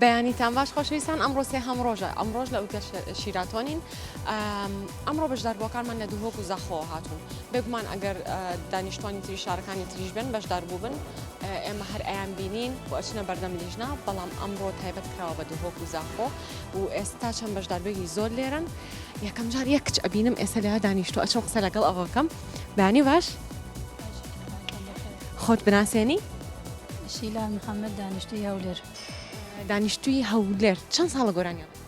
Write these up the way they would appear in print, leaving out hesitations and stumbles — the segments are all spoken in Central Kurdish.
بەیانیتان باش خۆشەویستان ئەمڕۆ سێهەم ڕۆژە ئەمڕۆژ لە ئوتێل شیراتۆنین ئەمڕۆ بەشداربووەکانمان لە دهۆک و زاخۆوە هاتوون بێگومان ئەگەر دانیشتوانی تری شارەکانی تریش بن بەشدار بووبن ئێمە هەر ئەیان بینین و ئەچنە بەردەم لیژنە بەڵام ئەمڕۆ تایبەت کراوە بە دهۆک و زاخۆ و ئێستا چەند بەشداربێکی زۆر لێرن یەکەم جار یەک کچ ئەبینم ئێستا لێرە دانیشتووە ئەچم قسە لەگەڵ ئەوە بکەم بەیانی باش خۆت بناسێنی؟ شیلان محەممەد دانیشتووی هەولێر. دانیشتووی هەولێر چەند ساڵە گۆرانی ئەڵێی؟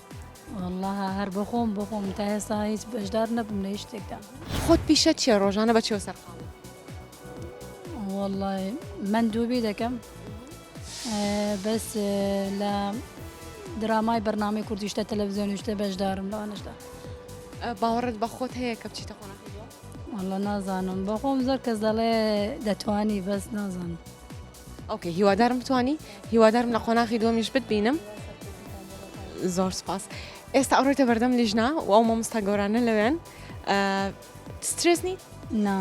وەڵا هەر بۆخۆم بۆخۆم تا ئێستا هیچ بەشدار نەبووم لە هیچ شتێکدا. خۆت پیشەت چییە ڕۆژانە بە چیەوە سەرقاڵی؟ وەڵا مەندوبی دەکەم بەس لە درامای بەرنامەی کوردیشتە تەلەڤزیۆنیشتە بەشدارم لەوانەشدا. باوەڕت بە خۆت هەیە کە بچیتە قۆناغی دووەم؟ وەڵا نازانم بەخۆم زۆر کەس دەڵێ دەتوانی بەس نازانم. okay هیوادارم بتوانی هیوادارم لە قۆناغی دووەمیش بتبینم زۆر سپاس ئێستا ئەڕۆیتە بەردەم لیژنە و ئەو مامۆستا گەورانە لەوێن سترێس نی؟ نا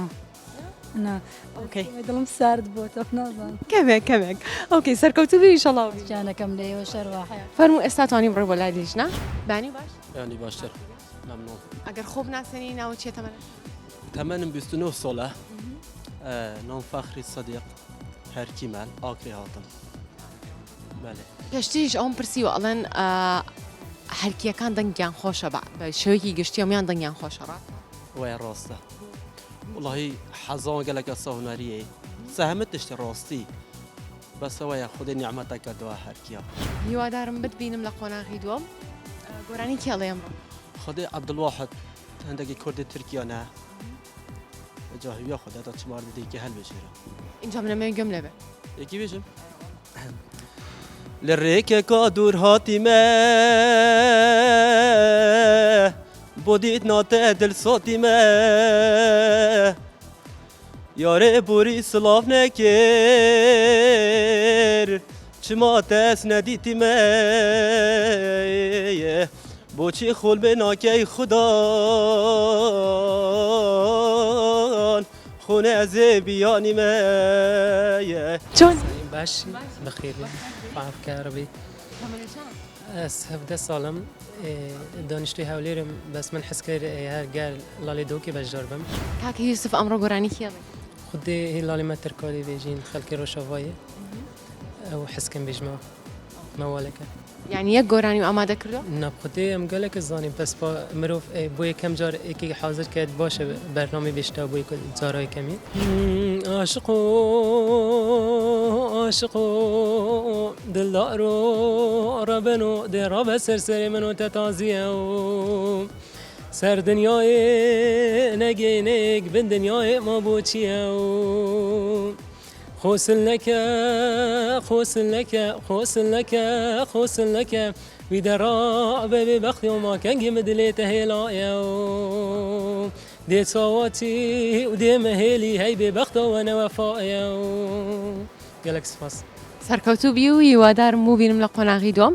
نا okay دڵم سارد بۆتەوە نازانم کەمێک کەمێک okay سەرکەوتوو بی ئینشەڵا گیانەکەم لە ئێوە شەرواحە فەرموو ئێستا توانی بڕۆی بۆ لای لیژنە بانی باش یانی باشتر مەمنون ئەگەر خۆ بناسێنی ناوت چیە تەمەنت تەمەنم 29 ساڵە ناوم فەخری سەدیق هەرکیمە ئاکرێ هاتم بەلێ. پێشتریش ئەوەم پرسیوە ئەڵێن هەرکییەکان دەنگیان خۆشە بە شێوەیەکی گشتی هەموویان دەنگیان خۆشە ڕاستە؟ وایە ڕاستە وەڵاهی حەزان گەلەکە سە هونەریە سەهمت تشتی ڕاستی بەسە وایە خودێ نیعمەتەکە دوا هەرکیە. هیوادارم بتبینم لە قۆناغی دووەم. گۆرانی کێ ئەڵێی ئەمڕۆ؟ خودێ عەبدولواحد هەندێکی کوردی تورکیانە. جا هیوا خۆ داتا چمار دەدەی کە هەلبژێرە. ئینجا من ئەمەوێ گوێم لێ بێ. یەکی بێژم. لە ڕێکێکا دوور هاتیمە بۆ دیتنا te دلساتیمە یارێ بوری سڵاv nekir çima te ez nedîtîme بۆچی خۆلمێ ناکەی خودان خونێ ئەزێ بیانی مە چۆن؟ باشی بەخێر بێی ئەس 17 ساڵم دانیشتوی هەولێرم بەس من حەز کرد هەر گەر لالی دۆکی بەشدار بم. کاک یوسف ئەمڕۆ گۆرانی کێ ئەڵێی؟ خودێ هی لالی مە ترکادی بێژین خەڵکی ڕۆژاڤایێ ئەو حەز کەم بێژمەوە مەوالەکە. یانی یەک گۆرانیم ئامادە کردوە؟ نا بخودێ ئەم گەلەکە زانیم پس با مرۆڤ بۆ یەکەم جار یەکێک حازر کەێت باشە بەرنامەی بێشتا بۆ جارا یەکەمی. عاشقۆ عاشقۆ دلدارۆ ڕەبەنۆ دێ ڕابە سەر سەرێ من و تە تازیە و سەر دنیایێ نەگەینێک بن دنیایێ ما بۆ چییە و خۆسل نەکە خۆسل نەکە خۆسل نەکە خۆسل نەکە وی دەڕا بە بێ بەختی و ماکەنگی مدلێ تە هێڵایە و دێ چاواتی و دێ مەهێلی هەی بێ بەختەوە نەوەفایە و گەلەک سپاس. سەرکەوتوو بی و هیوادارم ببینم لە قۆناغی دووەم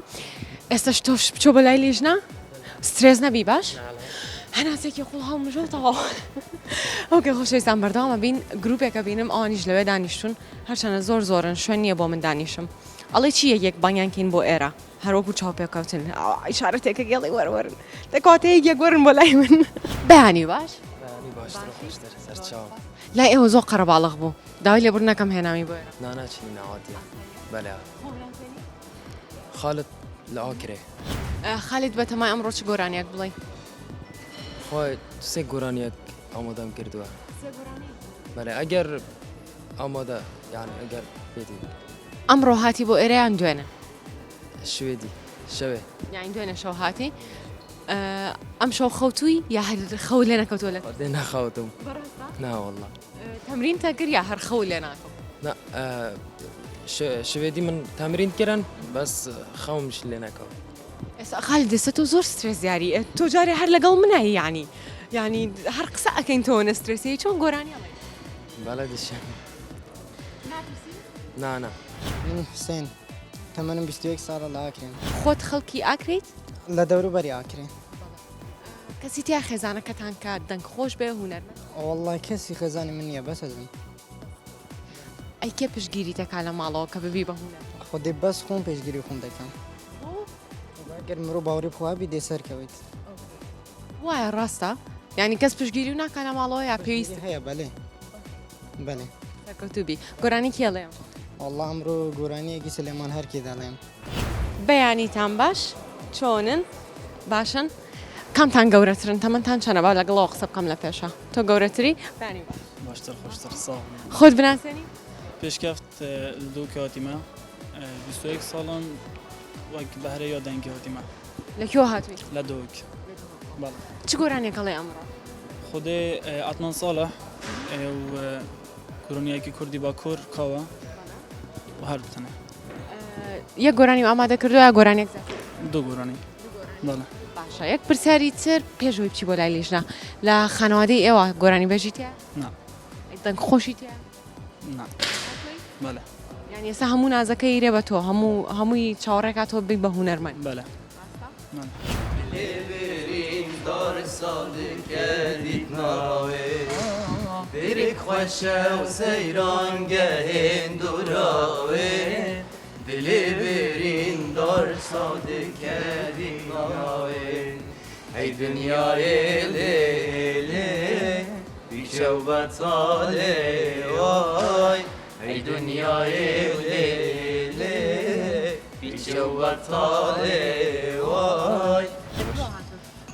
ئێستاش تۆش بچۆ بۆ لای لیژنە. سترێس نەبی باش هەناسێکی قوڵ هەڵمژە و تەواو. okay خۆشەویستان بەردەوامە بین گروپێکە بینم ئەوانیش لەوێ دانیشتون هەرچەنە زۆر زۆرن شوێن نییە بۆ من دانیشم ئەڵێ چی یەک یەک بانگیان کەین بۆ ئێرە هەروەکو چاوپێکەوتن ئیشارەتێکە گێڵی وەروەرن دەکاتە یەک یەک وەرن بۆ لای من. بەیانی باش. بەیانی باشتر و خۆشتر سەرچاوم. لای ئێوە زۆر قەرەباڵغ بوو داوای لێبوردن ئەکەم هێنامی بۆ ئێرە. نا نا چی ناعادیە بەلێ. خالد لە ئاکرێ. خالد بەتەمای ئەمڕۆ چ گۆرانیەک بڵێی؟ خۆی سێ گۆرانیەک ئامادەم کردووە. بەلێ ئەگەر ئامادە یان ئەگەر بێتی. ئەمڕۆ هاتی بۆ ئێرە یان دوێنێ؟ شوێدی شەوێ. یانی دوێنێ شەو هاتی؟ ئەم شەو خەوتووی یا هەر خەوت لێ نەکەوتووە لە دێ نەخەوتم. بەڕاستە؟ نا واللە. تەمرین تەکرد یا هەر خەوت لێ ناکەوت؟ نا شوێدی من تەمرین کرن بەس خەومش لێ نەکەوت. ئێستا خالد ئێستا تۆ زۆر سترێس دیاری تۆ جارێ هەر لەگەڵ منای یانی یانی هەر قسە ئەکەین تۆ نە سترێسی چۆن گۆرانی ئەڵێی؟ بەڵێ دشم. ناترسی؟ نا نا. من حوسێن تەمەنم 21 ساڵە لە ئاکرێم. خۆت خەڵکی ئاکرێیت؟ لە دەوروبەری ئاکرێ. کەسی تیا خێزانەکەتان کە دەنگ خۆش بێ هونەرمەند؟ وەڵڵا کەسی خێزانی من نییە بەس ئەزم. ئەی کێ پشتگیریت ئەکا لە ماڵەوە کە ببی بە هونەرمەند؟ خودێ بەس خۆم پێشگیری خۆم دەکەم. بۆ؟ ئەگەر مرۆ باوەڕی بە خوا هەبی دێ سەرکەوێت. وایە ڕاستە؟ یانی کەس پشتگیری ناکا لە ماڵەوە یا پێویست؟ پشتگیری هەیە بەلێ بەلێ. سەرکەوتوو بی. گۆرانی کێ ئەڵێ؟ وەڵڵا ئەمڕۆ گۆرانییەکی سلێمان هەرکی دەڵێم. بەیانیتان باش چۆنن باشن کامتان گەورەترن تەمەنتان چەنە با لەگەڵەوە قسە بکەم لە پێشە تۆ گەورەتری بەیانی باش. باشتر خۆشتر ساغ بن. خۆت بناسێنی؟ پێشکەفت لە دوو هاتیمە 21 ساڵم وەک بەهرە یا دەنگی هاتیمە. لە کوێوە هاتووی؟ لە دهۆک بەڵێ. چ گۆرانیەک ئەڵێی ئەمڕۆ؟ خودێ عەدنان ساڵح و گۆرانیەکی کوردی باکوور کاوە و هەردوو تەنە. یەک گۆرانی ئامادە کردووە یا گۆرانیەک زیاتر؟ دوو گۆرانی بەڵێ. باشە یەک پرسیاری تر پێش ئەوەی بچی بۆ لای لیژنە لە خانەوادەی ئێوە گۆرانی بێژی تیا؟ نا. دەنگ خۆشی تیا؟ نا. بەڵێ. یانی ئێستا هەموو نازەکەی رێ بە تۆ هەموو هەمووی چاوەڕێکا تۆ بی بە هونەرمەند. بەڵێ.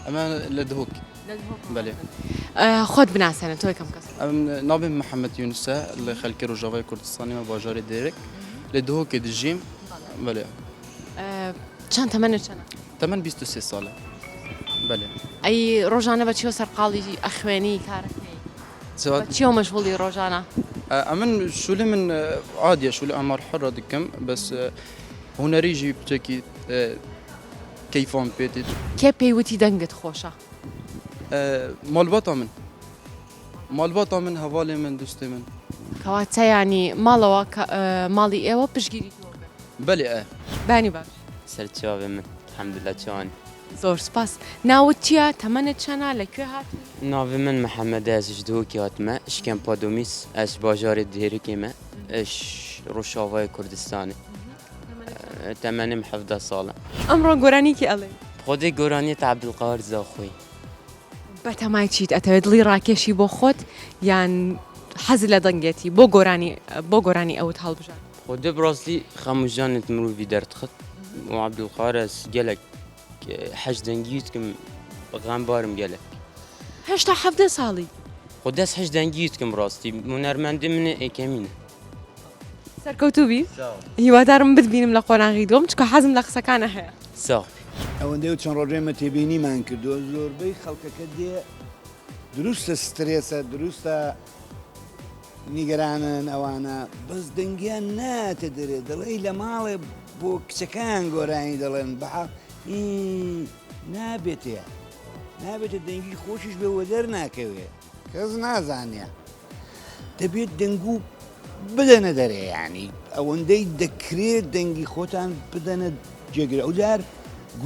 ئەمە لە دهۆک بەلێ. خۆت بناسێنە تۆ یەکەم کەس. ئەم ناوێم محەممەد یونسە لە خەلکی ڕۆژاوای کوردستانیمە باژارێ دێرک لە دهۆکێ دژیم بەلێ. چەند تەمەنت چەنە؟ تەمەن 23 ساڵە بەلێ. ئەی ڕۆژانە بە چیەوە سەرقاڵی ئەخوێنی کارەکەی؟ بە چیەوە مەشغوڵی ڕۆژانە؟ ئەمن شولێ من عادیە شولێ ئەمار حڕە دکەم بەس هونەری ژی بچێکی کەیفان پێ دێت. کێ پێی وتی دەنگت خۆشە؟ ماڵباتا من ماڵباتا من هەڤاڵێ من دوستێ من. کەواتە یانی ماڵەوە ماڵی ئێوە پشتگیری تۆ کرد؟ بەلێ ئە. بەیانی باش. سەرچاوێ من الحمدللە چۆنی؟ زۆر سوپاس. ناوت چیە؟ تەمەنت چەنە؟ لە کوێ هاتووی؟ ناوێ من محەمەدە ئەز ژ دهۆکێ هاتمە ژ کەمپا دۆمیس ئەز ژ باژارێ دێرکێ مە ژ ڕۆژاڤایێ کوردستانێ تەمەنم 17 ساڵە. ئەمڕۆ گۆرانی کێ ئەڵێی؟ خودێ گۆرانیت عەبدولقاهر زاخۆی. بەتەمای چیت؟ ئەتەوێت دڵی ڕاکێشی بۆ خۆت یان حەزت لە دەنگێتی؟ بۆ گۆرانی بۆ گۆرانی ئەوت هەڵبژارد؟ خودێ بڕاستی خەم و ژانت مروڤی دەردخت و عەبدولقاهر ئەز گەلەک حەج دەنگی دکم غەمبارم گەلەک. هێشتا 17 ساڵی. خۆ دەست حەج دەنگی دکم ڕاستی هونەرمەندی منێ ئێکەمینە. سەرکەوتوو بی هیوادارم بتبینم لە قۆناغی دووەم چونکە حەزم لە قسەکانە هەیە. ساغ بی. ئەوەندەی و چەند ڕۆژەی ئێمە تێبینیمان کردووە زۆربەی خەڵکەکە دێ دروستە سترێسە دروستە نیگەرانن ئەوانە بەس دەنگیان ناتە دەرێ دەڵێی لە ماڵێ بۆ کچەکان گۆرانی دەڵێن بەحاڵ نابێتێ نابێتە دەنگی خۆشیش بێ وەدەر ناکەوێ کەس نازانێ دەبێت دەنگ و بدەنە دەرێ ینی ئەوەندەی دەکرێت دەنگی خۆتان بدەنە جێگر ئەوجار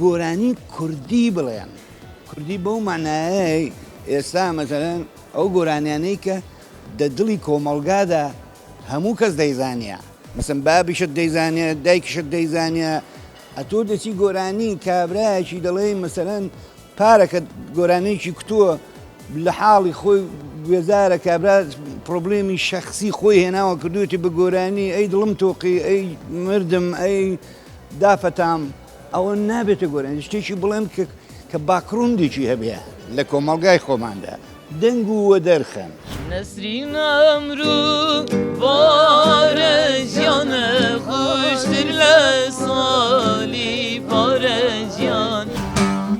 گۆرانی کوردی بڵێن. کوردی بەو مەعنایەی ئێستا مەسەلەن ئەو گۆرانیانەی کە دە دڵی کۆمەڵگادا هەموو کەس دەیزانیە مەسەن بابیشت دەیزانێ دایکیشت دەیزانێ ئەتۆ دەچی گۆرانی کابرایەکی دەڵێی مەسەلەن پارەکە گۆرانیەکی کوتووە لە حاڵی خۆی بێزارە کابرا پرۆبلێمی شەخسی خۆی هێناوە کردوێتی بە گۆرانی ئەی دڵم تۆقی ئەی مردم ئەی دافەتام ئەوە نابێتە گۆرانی شتێکی بڵێم کە کە باکڕوندێکی هەبێ لە کۆمەڵگای خۆماندا دەنگ و وەدەرخەن. نەسرین ئەمرو بارە ژیانە خوشتر لە ساڵی پارە ژیان.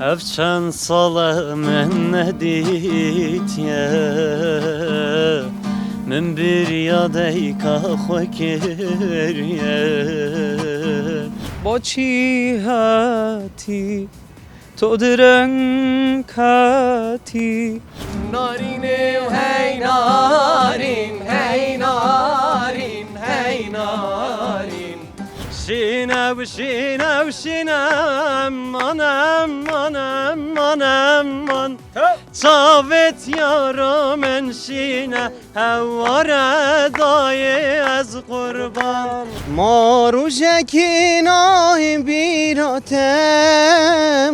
ئەڤ چەند ساڵە من نەدیتیە من بیریا دایکا خۆ کریە. بۆچی هاتی تۆ درەنگ هاتی. نارینێ و هەی نارین هەی نارین هەی نارین. شینە و شینە و شینە ئەمان ئەمان ئەمان ئەمان چاڤێت یارا من شینە هەوارە دایێ ئەز قوربان. ما ڕۆژەکی نایم بیراتە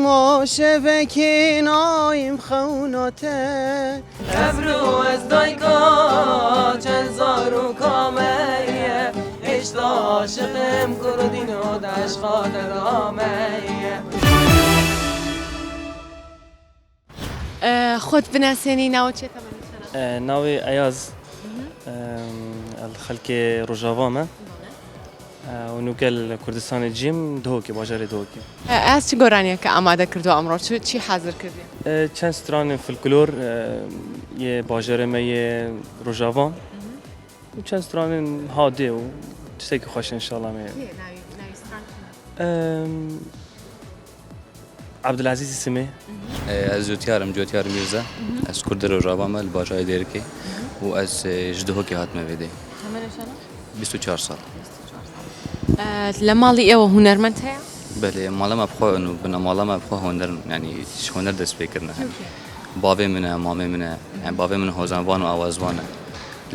ما شەڤەکی نایم خەوناتە. ئەمرۆ ئەز دایکا چەند زارۆکامەیە هێشتا عاشقم کوردینۆ دە عەشقا تەدامەیە. خۆت بناسێنی ناوت چیە تەمەنت چەنە؟ ناوێ ئەیاز خەلکێ ڕۆژاڤامە و نوکە لە کوردستانێ جیم دهۆکێ باژارێ دهۆکێ. ئەیاز چ گۆرانیەکە ئامادە کردوە ئەمڕۆ چی حازر کردیە؟ چەند سترانێ فلکلۆر یێ باژارێ مە یێ ڕۆژاڤا و چەند سترانێن هادێ و تشتێکی خوەش ئینشاڵا مێ. کێ ناوی ستران چیە؟ عەبدولعەزیزی سمێ. ئەز جوتیارم، جوتیار میرزا. ئەز کوردê Rojava me li bajarê Dêrikê û ez ji Duhokê hatime vê dê. تەمەنت چەنە؟ 24 sal. لە ماڵی ئێوە هونەرمەند هەیە؟ Belê mala me bi xwe û binemala me bi xwe huner in yanî ji huner dest pê kirine. Bavê min e, mamê min e. Yani bavê min hozanvan û awazvan e.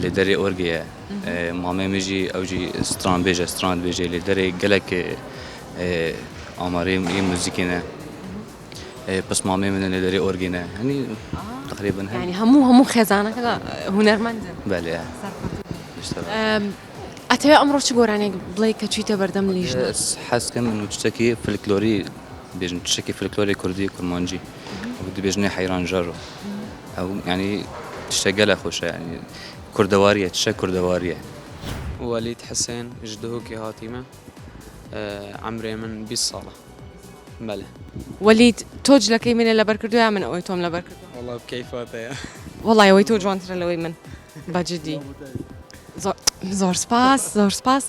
Lê derê orgê ye. Mamê min jî ew jî stranbêj e, stran dibêje lê derê gelek Amarê yê muzîkê ne. Pismamê min e lê derê orgê ne. Henî teqrîben hene. Yanî hemû hemû xêzaneke hunermend in. Belê. ئەتەوێ ئەمڕۆ چ گۆرانیەک بڵێی کە چوویتە بەردەم لیژنە؟ Ez hez dikim min tiştekî folklorî bêjim tiştekî folklorê kurdî kurmancî ew dibêjinê heyran jaro. Ew yanî tiştek gelek xweş e yanî kurdewarî ye tiştek kurdewarî ye. Welîd Hisên ji Duhokê hatîme. عەمرێ من 20 ساڵە بەلێ. وەلید تۆ جلەکەی منت لەبەر کردووە یا من ئەوەی تۆم لەبەر کردووە؟ وەڵا بکەیفاتەیە. وەڵای ئەوەی تۆ جوانترە لەوەی من بە جدی زۆر سپاس زۆر سپاس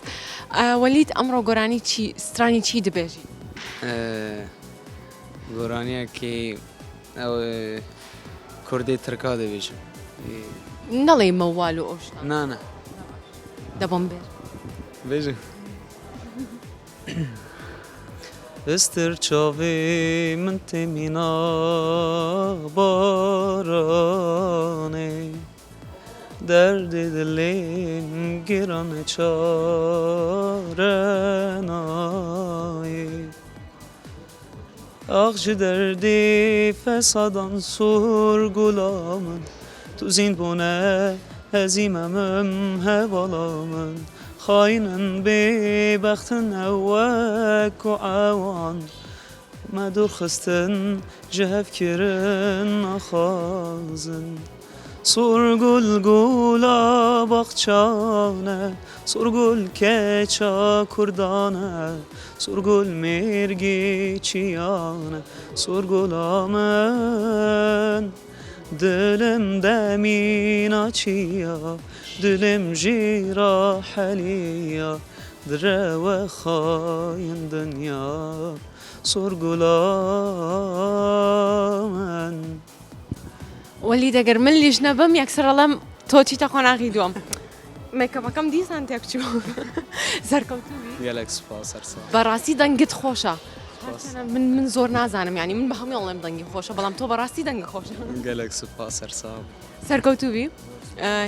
وەلید ئەمڕۆ گۆرانی چی سترانی چی دبێژی؟ گۆرانیەکی ئەو کوردی ترکا دەبێژم. نەڵێی مەوال و ئەو شتانە. نا نا. دەبۆم بێژ. بێژە. استر چاوی من تێ مینا بارانێ دەردێ دلێم گرانە چارە نایێ ئاخ ji دەردێ فەسادان سۆر گوڵا من تو زیند بوونە هەزیمە مم هەڤاڵا من خاینن بێ بەختن ئەو وەک و عەوان me dûrxistin ji hev kirin naxwazin Sor gul gula baxçane Sor gul keça kurdane Sor gul mêrgê çiyane Sor gula min Dilim de mîna çiya Dilim jî ra heliya Direwe xayin dinya Sor gula min. وەلید ئەگەر من لیژنە بم یەکسەر ئەڵێم تۆ چیتە قۆناغی دووەم مێکەپەکەم دیسان تێکچوو سەرکەوتوو بی گەلەک سوپاس هەر ساغ. بەڕاستی دەنگت خۆشە. سوپاس. هەرچەنە من من زۆر نازانم یانی من بە هەمووی ئەڵێم دەنگی خۆشە بەڵام تۆ بەڕاستی دەنگە خۆشە. گەلەک سوپاس سەر ساغ بی. سەرکەوتوو بی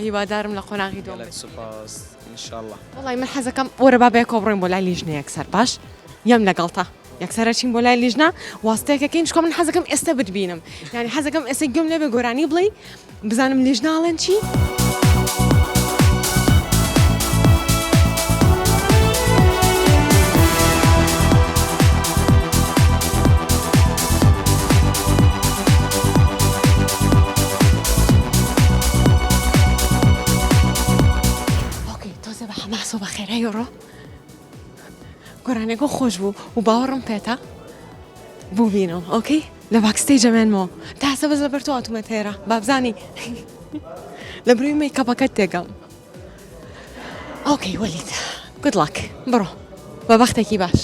هیوادارم لە قۆناغی دووەم گەلەک سوپاس ان شاءاللە. وەڵای من حەزەکەم وەرە با بەیەکەوە بڕۆین بۆ لای لیژنە یەکسەر باش یەم لەگەڵتا یەکسەر ئەچین بۆ لای لیژنە واستەیەکەکەین چونکە من حەزەکەم ئێستا بتبینم یانی حەزەکەم ئێستا گوێم لێ بێ گۆرانی بڵێی بزانم لیژنە ئەڵێن چی؟ ئۆکەی تۆزێ بە حەماس و بە خێرایی ڕۆ گۆرانیەکە خۆش بوو و باوەڕم پێتە بوو بینم ئۆکەی لە backstage ئەمێنمەوە تا ئێستا بەس لەبەر تۆ هاتوومە تێرە بابزانی لە بروی مەیکەپەکەت تێگەم okay وەلید good luck بڕۆ بە بەختێکی باش.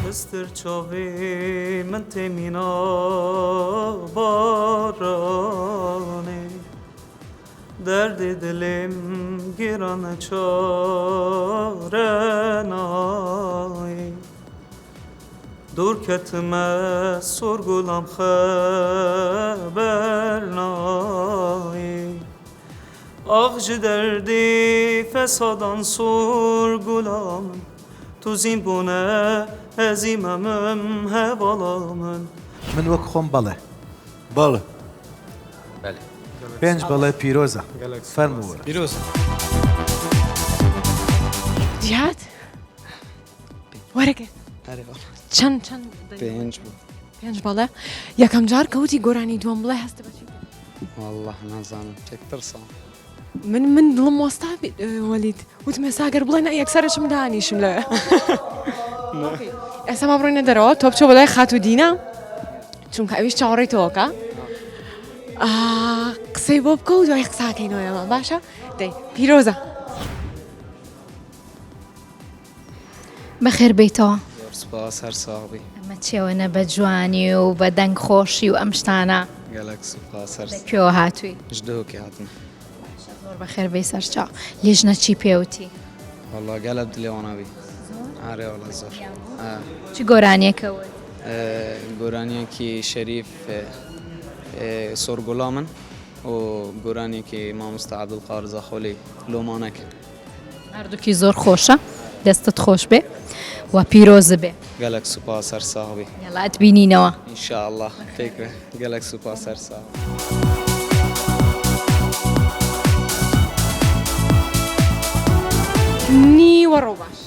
Hestir çavê min tê mîna baranê Derdê dilêm giran e çare nayê Dûr ketime sorgulam xeber nayê Ax ji derdê fesadan sorgulam Tu zîn bûne ezîme min hevala min. من وەک خۆم بەڵێ. بەڵێ. بەلێ. پێنج بەڵێ پیرۆزە فەرموو وەرە. پیرۆزە. جیهاد وەرەگەر ئەرێ وەڵا. چەند چەند پێنج بوو. پێنج بەڵێ یەکەم جار کەوتی گۆرانی دووەم بڵێ هەستە بە چی والله نازانم تێک ترسام. من من دڵم وەستا وەلید وتم ئێستا گەر بڵێ نا یەکسەرشم دانیشم لەوێ ئێستا ما بڕۆینە دەرەوە تۆ بچۆ بەلای خاتوو دینا چونکە ئەویش چاوەڕێی تۆکە قسەی بۆ بکە و دوای قساکەینەوە ئێمە باشە دەی پیرۆزە بەخێر بێیتەوە. زۆر سوپاس هەر ساغ بی. ئەمە چێوەنە بە جوانی و بە دەنگ خۆشی و ئەم شتانە. گەلەک سوپاس هەر. لە کوێوە هاتووی؟ ژ دهۆکی هاتم. باشە زۆر بەخێر بێی سەرچاو. لیژنە چی پێ وتی؟ وەڵا گەلەک دلێ وەنا بی. زۆر؟ ئارێ وەڵا زۆر. چ گۆرانیەکە وت؟ گۆرانیەکی شەریف سۆرگوڵا من و گۆرانیەکی مامۆستا عەبدولقادر زاخۆلی لۆمانەک. هەردووکی زۆر خۆشە دەستت خۆش بێ و پیرۆز بێ. گەلەک سوپاس هەر ساغ بی. یەڵا ئەتبینینەوە. ان شاء اللە پێکەوە گەلەک سوپاس هەر ساغ بی. نیوەڕۆ باش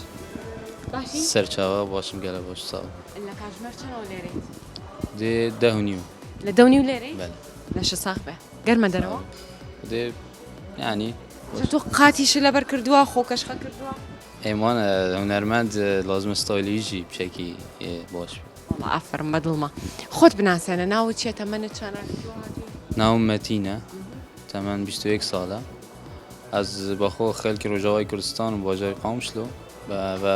باشی؟ سەرچاوە باشم گەلە باش ساغ. لە کاتژمێر چەنەوە لێرەیت؟ دێ دە و نیو. لە دە و نیو لێرەیت؟ بەلێ. لەشت ساغ بێ. گەرمە دەرەوە؟ دێ یانی تۆ قاتیشت لەبەر کردووە خۆ کەشخە کردووە؟ ئەیمان هونەرمەند لازمە ستایلیژی بچەکی باش بێ. وەڵا ئافەرم بەدڵمە. خۆت بناسێنە ناوت چیە تەمەنت چەنە لەکوێوە هاتووی؟ ناوم مەتینە تەمەن 21 ساڵە ئەز بەخۆ خەلکی ڕۆژاوای کوردستانم باژاری قامشلۆ و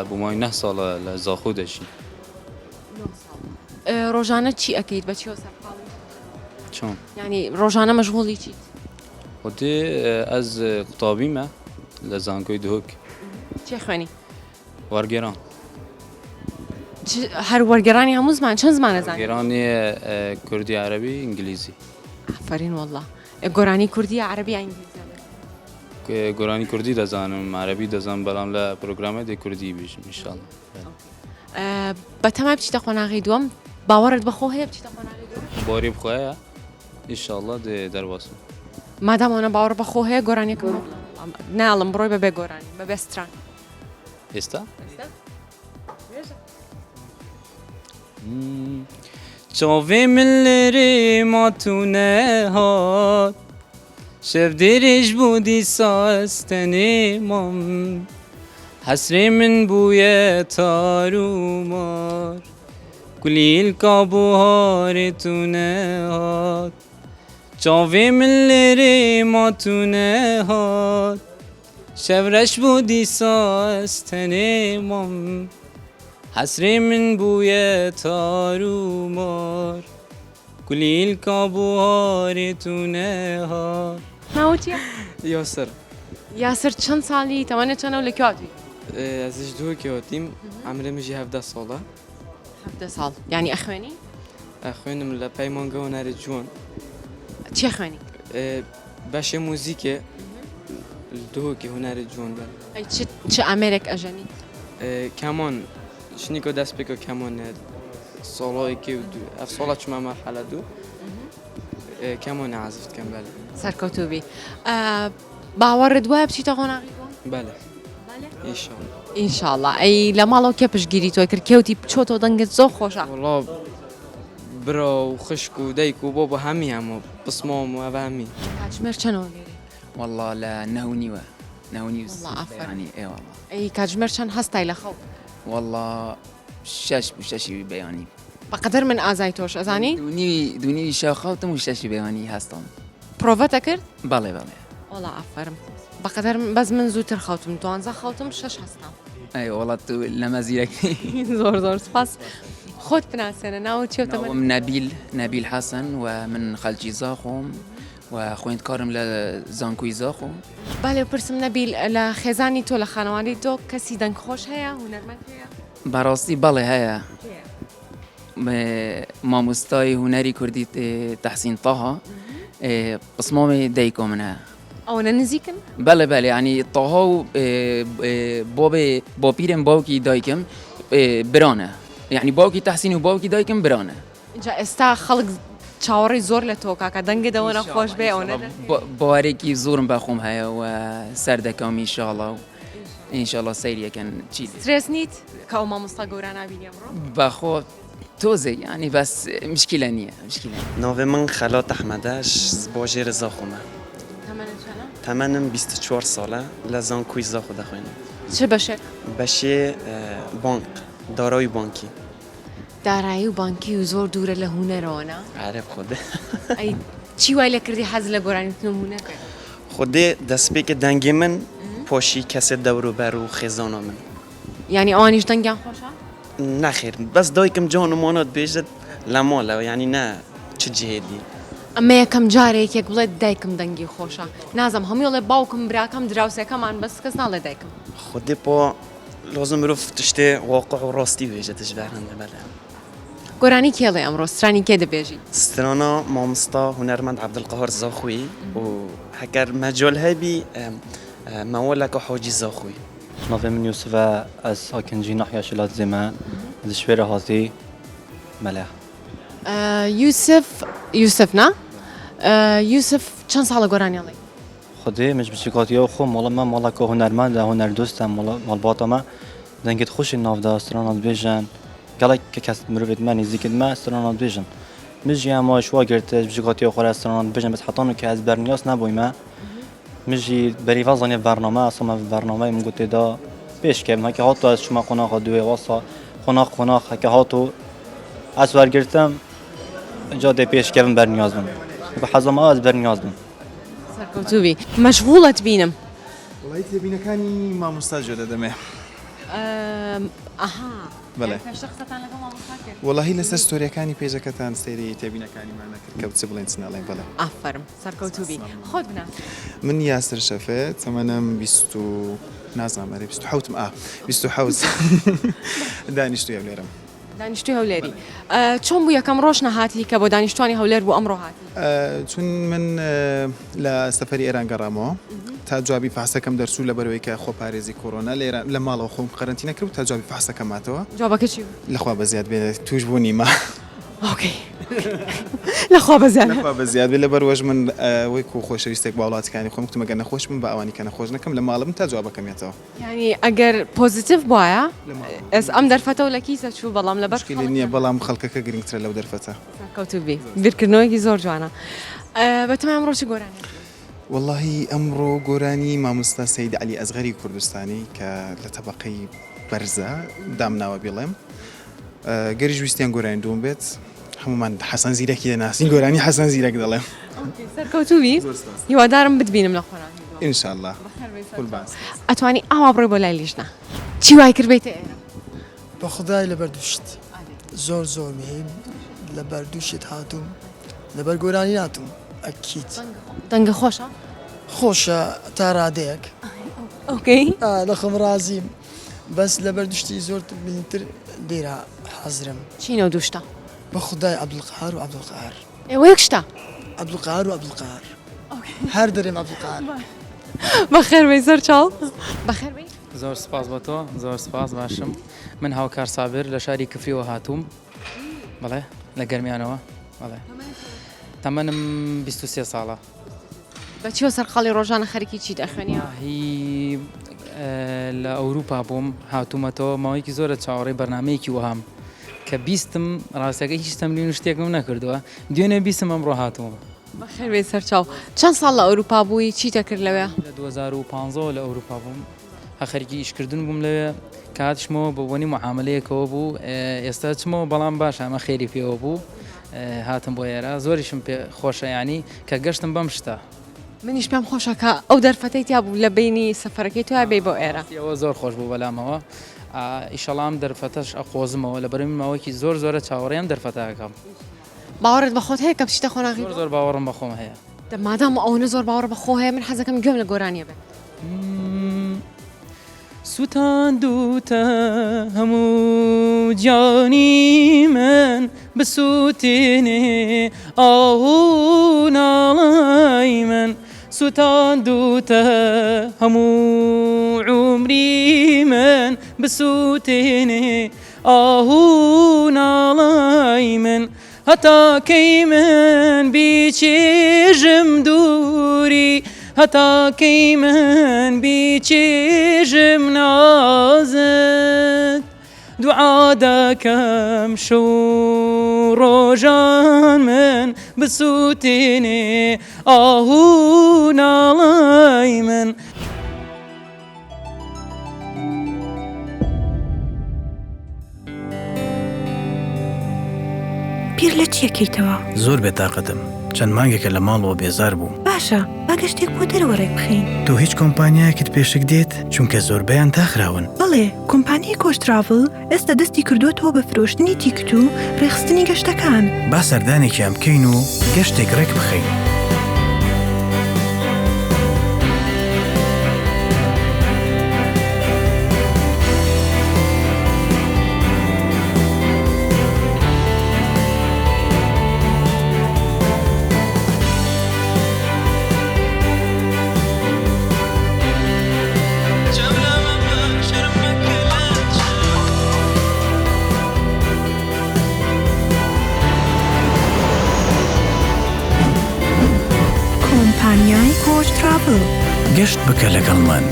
بۆ ماوەی 9 ساڵە لە زاخۆ دەژیم. 9 ساڵ ڕۆژانە چی ئەکەیت بە چیەوە سەرقاڵی؟ چۆن؟ یانی ڕۆژانە مەشغوڵی چیت؟ وتی ئەز قوتابیمە لە زانکۆی دهۆک. چێ خوێنی؟ وەرگێران. هەر وەرگێڕانی هەموو زمان چەند زمان ئەزانی؟ وەرگێڕانی کوردی عەرەبی ئینگلیزی. ئافەرین وەڵڵا. گۆرانی کوردی یا عەرەبی یا ئینگلیزی ئەڵێی؟ گۆرانی کوردی دەزانم عەرەبی دەزانم بەڵام لە پرۆگرامە دێ کوردی بیژم ئینشاڵڵا. بەتەمای بچیتە قۆناغی دووەم باوەڕت بەخۆ هەیە بچیتە قۆناغی دووەم؟ باوەڕی بخۆیە ئینشاڵڵا دێ دەرباز بم. مادام ئەوەنە باوەڕ بەخۆ هەیە گۆرانیەکەم بۆ بڵێ وەڵام ناڵم بڕۆی بەبێ گۆرانی بەبێ ستران. ئێستا؟ چاوێ من لێرێ ما تو نەهات شەv درێژ بوو دیسا ئەز تەنێ مام حەسرێ من بوویە تار و مار کولیلکا بوهارێ تو نەهات چاوێ من لێرێ ما تو نەهات شەv رەش بوو دیسا ئەز تەنێ مام حەسرێ من بوویە تار و مار. Kulîlka buharê tu nehat. ناوت چییە؟ یاسر. یاسر چەند ساڵی تەمەنت چەنە و لە کوێ هاتووی؟ Ez ji Duhokê hatîm emrê min jî 17 ساڵە. 17 ساڵ یانی ئەخوێنی؟ ئەخوێنم لە پەیمانگە هونەری جوان. چی ئەخوێنی؟ بەشێ موزیکێ لە دهۆکێ هونەری جوان بەلێ. ئەی چ چ ئامێرێک ئەژەنی؟ کەمان شنیکۆ دەست پێکە کەمان ساڵایەکی و دوو ئەف ساڵە چمە مەرحەلە دوو کەمانە عەزف دکەم بەلێ. سەرکەوتوو بی. باوەڕت وایە بچیتە قۆناغی دووەم؟ بەلێ ئینشاڵڵا. ئینشاڵڵا. ئەی لە ماڵەوە کێ پشتگیری تۆی کرد؟ کێ وتی بچۆ تۆ دەنگت زۆر خۆشە؟ وەڵا برا و خوشک و دایک و بابا هەمی هەموو پسمام و ئەڤ هەمی. کاتژمێر چەنەوە لێرەی؟ وەڵا لە نە و نیوە نە و نیو وەڵا ئافەرم. بەیانی ئێ وەڵا. ئەی کاتژمێر چەند هەستای لە خەو؟ وەڵا شەش بوو شەشی بەیانی. بەقەدەر من ئازای تۆش ئەزانی؟ دوو نیوی دوو نیوی شەو خەوتم و شەشی بەیانی هەستام. پرۆڤەت ئەکرد؟ بەڵێ بەڵێ. وەڵا ئافەرم بەقەدەر من بەس من زووتر خەوتم دوانزە خەوتم شەش هەستام. ئەی وەڵا تو لەمە زیرەکی. زۆر زۆر سوپاس خۆت بناسێنە ناوت چیە و تەمەنت؟ ناوم نەبیل نەبیل حەسەن و من خەلکی زاخۆم و خوێندکارم لە زانکۆی زاخۆ. بالێ پرسم نەبیل لە خێزانی تۆ لە خانەوادەی تۆ کەسی دەنگ خۆش هەیە هونەرمەند هەیە؟ بەڕاستی بەڵێ هەیە. مامۆستای هونەری کوردی تەحسین تاها پسمامی دایکا منە. ئەوەنە نزیکن؟ بەڵێ بەڵێ یانی تاها و بابێ باپیرم باوکی دایکم برانە یانی باوکی تەحسین و باوکی دایکم برانە. ئینجا ئێستا خەڵک چاوەڕێی زۆر لە تۆ کاکە دەنگت ئەوەنە خۆش بێ ئەوەنە باوەرێکی زۆرم بە خۆم هەیە و سەردەکەم ئینشاڵڵا و ئینشاڵڵا سەیری ئەکەن چی سترێس نیت کە ئەو مامۆستا گەورە نابینی ئەمڕۆ؟ بەخۆ تۆزێک یانی بەس مشکیلە نییە مشکیلە ناوێ من خەلات ئەحمەدە ژ باژێر زاخۆمە. تەمەنت چەنە؟ تەمەنم 24 ساڵە لە زانکۆی زاخۆ دەخوێنم. چ بەشێک؟ بەشێ بانق دارایی و بانکی. دارایی و بانکی و زۆر دوورە لە هونەرەوە نا؟ ئەرێ خودێ. ئەی چی وای لێ کردی حەز لە گۆرانی وتن و هونەر بێ؟ خودێ دەستپێکە دەنگێ من پاشی کەسێ دەوروبەر و خێزانا من. یانی ئەوانیش دەنگیان خۆشە؟ نەخێر بەس دایکم جان و مانات بێژت لە ماڵەوە یانی نە چ جهێ دی. ئەمە یەکەم جارە یەکێک بڵێت دایکم دەنگی خۆشە نازم هەمووی ئەڵێ باوکم براکەم دراوسێکەمان بەس کەس ناڵێ دایکم. خودێ پا لازم مرۆڤ تشتێ واقع و ڕاستی بێژێ تش بەرهەندە بەلێ. گۆرانی کێ ئەڵێ ئەمڕۆ سترانی کێ دەبێژی؟ سترانا مامۆستا هونەرمەند عەبدولقەهار زاخۆیی و هەکەر مەجال هەبی مەوالەکە حاجی زاخۆیی. ناوێ من یوسفە ئەز ساکنجی ناحیە شێلادزێ مە لە شوێرە هاتی مەلە. یوسف یوسف نا یوسف چەند ساڵە گۆرانی ئەڵێی؟ خودێ مش بچکاتیەو خۆم ماڵە مە ماڵەکە هونەرمەندە هونەر دۆستە ماڵباتە مە دەنگت خۆشی ناڤدا سترانات بێژن گەڵک کە کەس مروڤێت مە نزیکت مە سترانات بێژن مش ژی ئەماش وا گرت بچکاتیەو خۆرە سترانات بێژن بەس حەتانو کە ئەز بەرنیاس نەبوویمە مژی بەریڤا زانیە بەرنامە ئەسڵ بەرنامەی من گوتێ دا پێش کەم هەکە هاتو ئەز چوومە قۆناغا دوێ وەسا قۆناغ قۆناغ هەکە هاتو ئەز وەرگرتم جا دێ پێش کەم بەرنیاز بم حەزم ئەز بەرنیاز بم. سەرکەوتوو بی مەشغوڵت بینم. وەڵایی تێبینەکانی مامۆستا جوێ دەدەمێ. ئەها بەڵێ. پێشتر قسەتان لەگەڵ مامۆستا کرد؟ وەڵاهی لەسەر ستۆریەکانی پەیجەکەتان سەیری تێبینەکانیمان نەکرد کە چ بڵێن چ نەڵێن بەڵێ. ئافەرم سەرکەوتوو بی خۆت بناسە. من یاسر شەفێ تەمەنم 20 و نازانم ئەرێ 27 ئا 27 دانیشتووی هەولێرم. دانیشتوی هەولێری چۆن بوو یەکەم ڕۆژ نەهاتی کە بۆ دانیشتوانی هەولێر بوو ئەمڕۆ هاتی؟ چون من لە سەفەری ئێران گەڕامەوە تا جوابی فحسەکەم دەرچوو لەبەرەوەی کە خۆپارێزی کۆرۆنا لە ئێران لە ماڵەوە خۆم قەرەنتینە کرد تا جوابی فحسەکەم هاتەوە. جوابەکە چی بوو؟ لەخوا بەزیاد بێ تووش بوونیمە. okay لەخوا بەزیاد لەخوا بەزیاد بێ لەبەر وەش من وەکو خۆشەویستێک بۆ هاوڵاتیەکانی خۆم گوتم ئەگەر نەخۆش بم با ئەوانی کە نەخۆش نەکەم لە ماڵم تا جوابەکەم یەتەوە. یانی ئەگەر positive بوایە ئێس ئەم دەرفەتەو لە کیسە چوو بەڵام لەبەر مشکلی نییە بەڵام خەڵکەکە گرنگترە لەو دەرفەتە. سەرکەوتوو بی بیرکردنەوەیەکی زۆر جوانە بەتەمای ئەمڕۆ چ گۆرانیەک بێژی؟ وەڵاهی ئەمڕۆ گۆرانی مامۆستا سەید عەلی ئەسغەری کوردستانی کە لە تەبەقەی بەرزە دامناوە بیڵێم گەریش ویستیان گۆرانی دووەم بێت هەموومان حەسەن زیرەکی دەناسین گۆرانی حەسەن زیرەک دەڵێم. سەرکەوتوو بی هیوادارم بتبینم لە قۆناغی دووەم. ان شاء اللە قوربان. ئەتوانی ئاوا بڕۆی بۆ لای لیژنە. چی وای کرد بێیتە ئێرە؟ بەخودای لەبەر دوو شت زۆر زۆر مهیم لەبەر دوو شت هاتووم. لەبەر گۆرانی ناتوم ئەکید. دەنگە خۆشە؟ خۆشە تا رادەیەک. ئۆکەی. لە خۆم رازیم بەس لەبەر دوو شتی زۆر بلندتر لێرە حازرم. چینە و دوو شتە؟ بە خودای عەبدولقەهار و عەبدولقەهار. ئێوە یەک شتە؟ عەبدولقەهار و عەبدولقەهار. هەر دەرێم عەبدولقەهار. بەخێر بێی سەرچاو. بەخێر بێی. زۆر سپاس بۆ تۆ زۆر سپاس باشم من هاوکار سابر لە شاری کفریەوە هاتووم بەڵێ لە گەرمیانەوە بەڵێ تەمەنم 23 ساڵە. بە چیەوە سەرقاڵی ڕۆژانە خەریکی چیت ئەخوێنی؟ هی لە ئەوروپا بووم هاتوومەتەوە ماوەیەکی زۆرە چاوەڕێی بەرنمەیەکی وەهام کە بیستم ڕاستەکە هیچ تەمرین و شتێکم نەکردووە دوێنێ بیستم ئەمڕۆ هاتووم. بەخێر بێی سەرچاو. چەند ساڵ لە ئەوروپا بووی چیتە کرد لەوێ؟ لە 2015 لە ئەوروپا بووم هە خەریکی ئیشکردن بووم لەوێ کە هاتیشمەوە بە بۆنی معاملەیەکەوە بوو ئێستا چمەوە بەڵام باشە ئەمە خێری پێوە بوو هاتم بۆ ئێرە زۆریشم پێ خۆشە یانی کە گەشتم بەم شتە. منیش پێم خۆشە کە ئەو دەرفەتەی تیا بوو لە بەینی سەفەرەکەی تۆیا بێی بۆ ئێرە. ئەوە زۆر خۆش بوو بەلامەوە ئیشەڵا ئەم دەرفەتەش ئەقۆزمەوە لەبەرئەوەی من ماوەیەکی زۆر زۆرە چاوەڕێی ئەم دەرفەتە ئەکەم. باوەڕت بە خۆت هەیە کە بچیتە قۆناغی زۆر زۆر باوەڕم بە خۆم هەیە. دە مادام ئەوەنە زۆر باوەڕ بە خۆ هەیە من حەزەکەم گوێم لە گۆرانیە بێت. سوتاندوتە هەموو گیانی من بسوتێنێ ئاه و ناڵەی من سوتاندوتە هەموو عومری من بسوتێنێ ئاه و ناڵەی من هەتا کەی من بیچێژم دووری هەتا کەی من بیچێژم نازت دوعا دەکەم شەو ڕۆژان من بسووتێنێ ئاه و ناڵەی من. بیر لە چی ئەکەیتەوە؟ زۆر بێتاقەتم. چەند مانگێکە لە ماڵەوە بێزار بووم. باشە، با گەشتێک بۆ دەرەوە ڕێکبخەین. تۆ هیچ کۆمپانیایەکت پێ شک دێت؟ چونکە زۆربەیان داخراون. بەڵێ، کۆمپانیای کۆچ تراڤڵ ئێستا دەستی کردووەتەوە بە فرۆشتنی تیکت و ڕێکخستنی گەشتەکان. با سەردانێکیان بکەین و گەشتێک ڕێکبخەین. کۆمپانیای کۆچ تراڤڵ. گەشت بکە لەگەڵمان.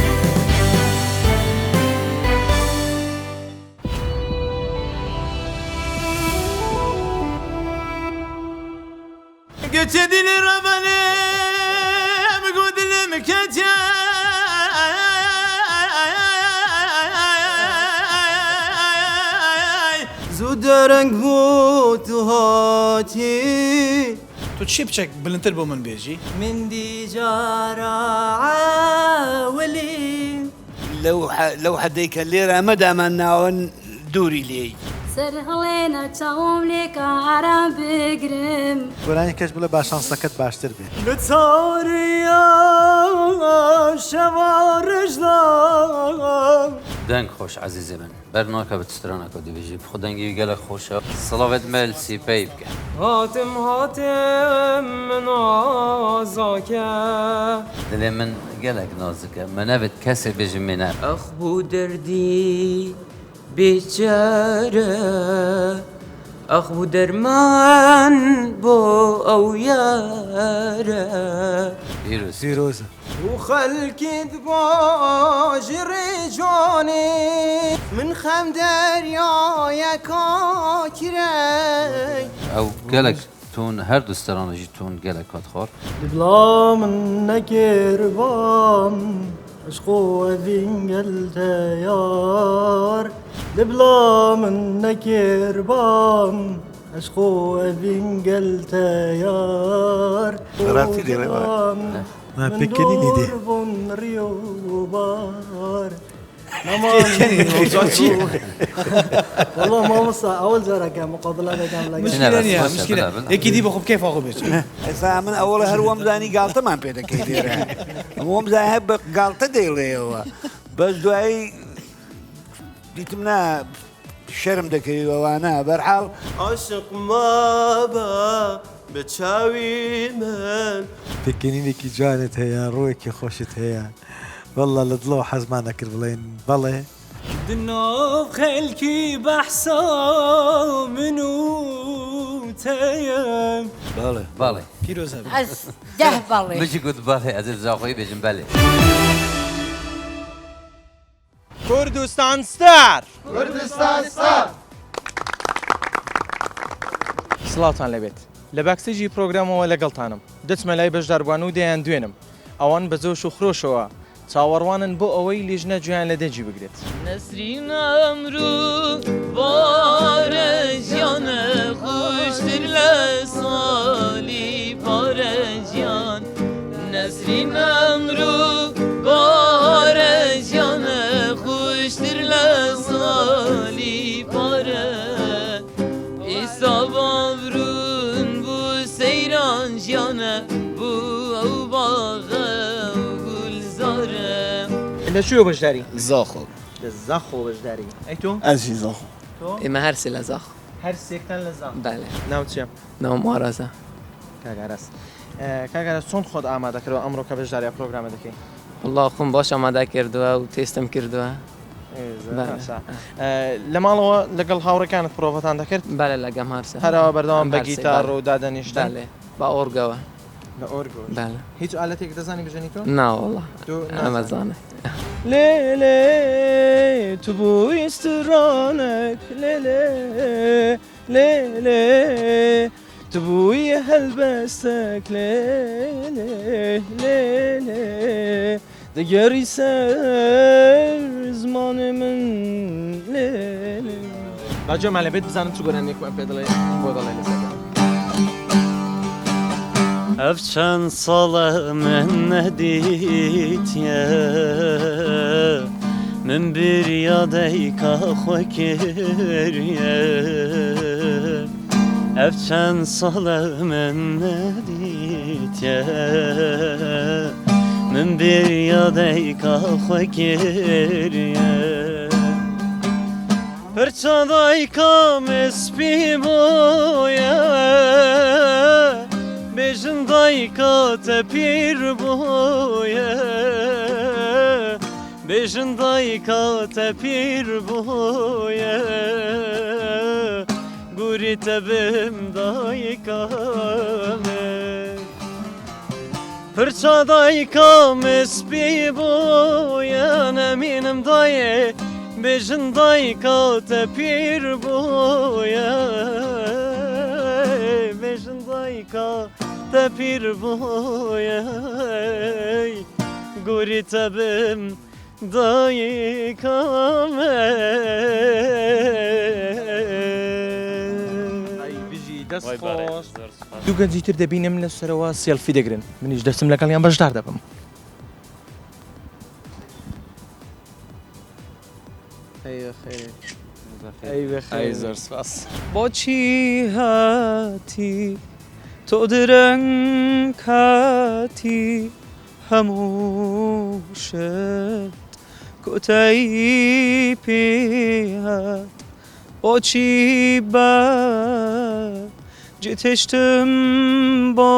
گەچە دل رەبەنێ بگو دلم کەچە. زوو دەرەنگ بوو تو هاتی. تۆ چی بچەک بلندتر بۆ من بێژی؟ من دی جارا عەولی. لەو حەدەی کە لێرە ئەمە دامان ناوە دووری لێی. سەر هەڵێنە چاوم لێکە ئارام بگرم. گۆرانی کەش بڵێ با شانسەکەت باشتر بێ. لە تارییا شەوا ڕژدا. دەنگ خۆش عەزیزێ من. بەر ناکە بە سترانەکە دەبێژی بخۆ دەنگی وی گەلەک خۆشە سڵاوت مل سیپەی بکە. هاتم هاتم من ئازاکە. دلێ من گەلەک نازکە منەڤت کەسێ بێژی مێنە. ئاخ بۆ دەردی بێچارە ئاخ بۆ دەرمان بۆ ئەو یارە. پیرۆز. پیرۆزە. و خەلکیت باژڕی جانێ من خەم دەریایە کاکرەی. ئەو گەلەک تون هەردوو سترانە ژی تون گەلەک هات خوار. دبلا من نەکێربام عشق و ئەڤین گەل تەیار دبلا من نەکێربام عشق و ئەڤین گەل تەیار بەڕاستی دەڵێ وا. ما پێکەنینی دێ. من دوور بووم ڕی و بار. وەڵا مامۆستا ئەوەل جارە کە مقابلە دەکەم لەگەڵ مشکلە نییە مشکلە یەکی دی بە خۆ بکەیف خۆ بێت. ئێستا من ئەوەڵە هەر وەم زانی گاڵتەمان پێ دەکەی لێرە وەم زانی هەر بە گاڵتە دەیڵێیەوە بەس دوایی دیتم نا شەرم دەکەوی بەوانە بەرحاڵ. عاشق مابە بە چاوی من. پێکەنینێکی جوانت هەیە ڕووێکی خۆشت هەیە واللە لە دڵەوە حەزمان ئەکرد بڵێین بەڵێ. دناو خەلکی بەحسا من و تەیە. بەڵێ بەڵێ. پیرۆزە بێ. ئەز دە بەڵێ. مژی گوت بەڵێ ئەز زاخۆیی بێژم بەلێ. کوردستان ستار. کوردستان ستار. سڵاوتان لێبێت لە backstage ی پرۆگرامەوە لەگەڵتانم دەچمە لای بەشداربوان و دەیاندوێنم ئەوان بە جۆش و خرۆشەوە چاوەڕوانن بۆ ئەوەی لیژنە گوێیان لە دەنگی بگرێت. نەسرین ئەمرو بارە ژیانە خوشتر لە ساڵی پارە ژیان نەسرین ئەمرو بارە ژیانە خوشتر لە ساڵی پارە ئیستا بابرون بوو سەیران ژیانە بوو ئەو باغە و گولزارە. لە کوێوە بەشداری؟ زاخۆ. لە زاخۆ بەشداری. ئەی تۆ؟ ئەزی زاخۆ. تۆ؟ ئێمە هەر سێ لە زاخۆ. هەر سێکتان لە زاخۆ. بەلێ. ناوت چیە؟ ناوم ئارازە. کاک ئاراس. کاک ئاراس چۆن خۆت ئامادە کردوە ئەمڕۆ کە بەشداری ئەم پرۆگرامە دەکەی؟ وەڵا خۆم باش ئامادە کردوە و تێستم کردوە. باشە لە ماڵەوە لەگەڵ هاوڕێکانت پرۆڤەتان دەکرد؟ بەلێ لەگەم هەرسێ. هەرەوە بەردەوام بە گیتار و دادەنیشتن؟ بەلێ بە ئۆرگەوە. بە ئۆرگەوە. بەلێ. هیچ ئالەتێک دەزانی بژەنی تۆ؟ نا وەڵا نەمەزانێ. لێ لێ تو بووی سترانێک لێ لێ لێ لێ تو بووی هەلبەستێک لێ لێ لێ لێ دەگەری سەر زمانی من لێ لێ. با گوێمان لێ بێت بزانم چ گۆرانیەکمان پێ دەڵێ بۆ دەڵێ لەسەر. ئەڤ چەند ساڵە من نەدیتیە من بیریا دایکا خۆ کریە ئەڤ چەند ساڵە من نەدیتیە من بیریا دایکا خۆ کریە پرچە دایکام سپی بویە بێژن دایکا تە پیر بویە بێژن دایکا تە پیر بویە گوری تە بم دایکامێ پرچە دایکام سپی بویە نەمینم دایێ بێژن دایکا تە پیر بویە بێژن دایکا تە پیر بویە گوری تە بم دایکامێ. ئەی بژی دەست خۆش. دوو گەنجی تر دەبینم لە سەرەوە سێڵفی دەگرن منیش دەچم لەگەڵیان بەشدار دەبم. ئەی زۆر سپاس. بۆچی هاتی تۆ درەنگ هاتی هەموو شت کۆتایی پێ هات بۆچی بە جێتهێشتم بۆ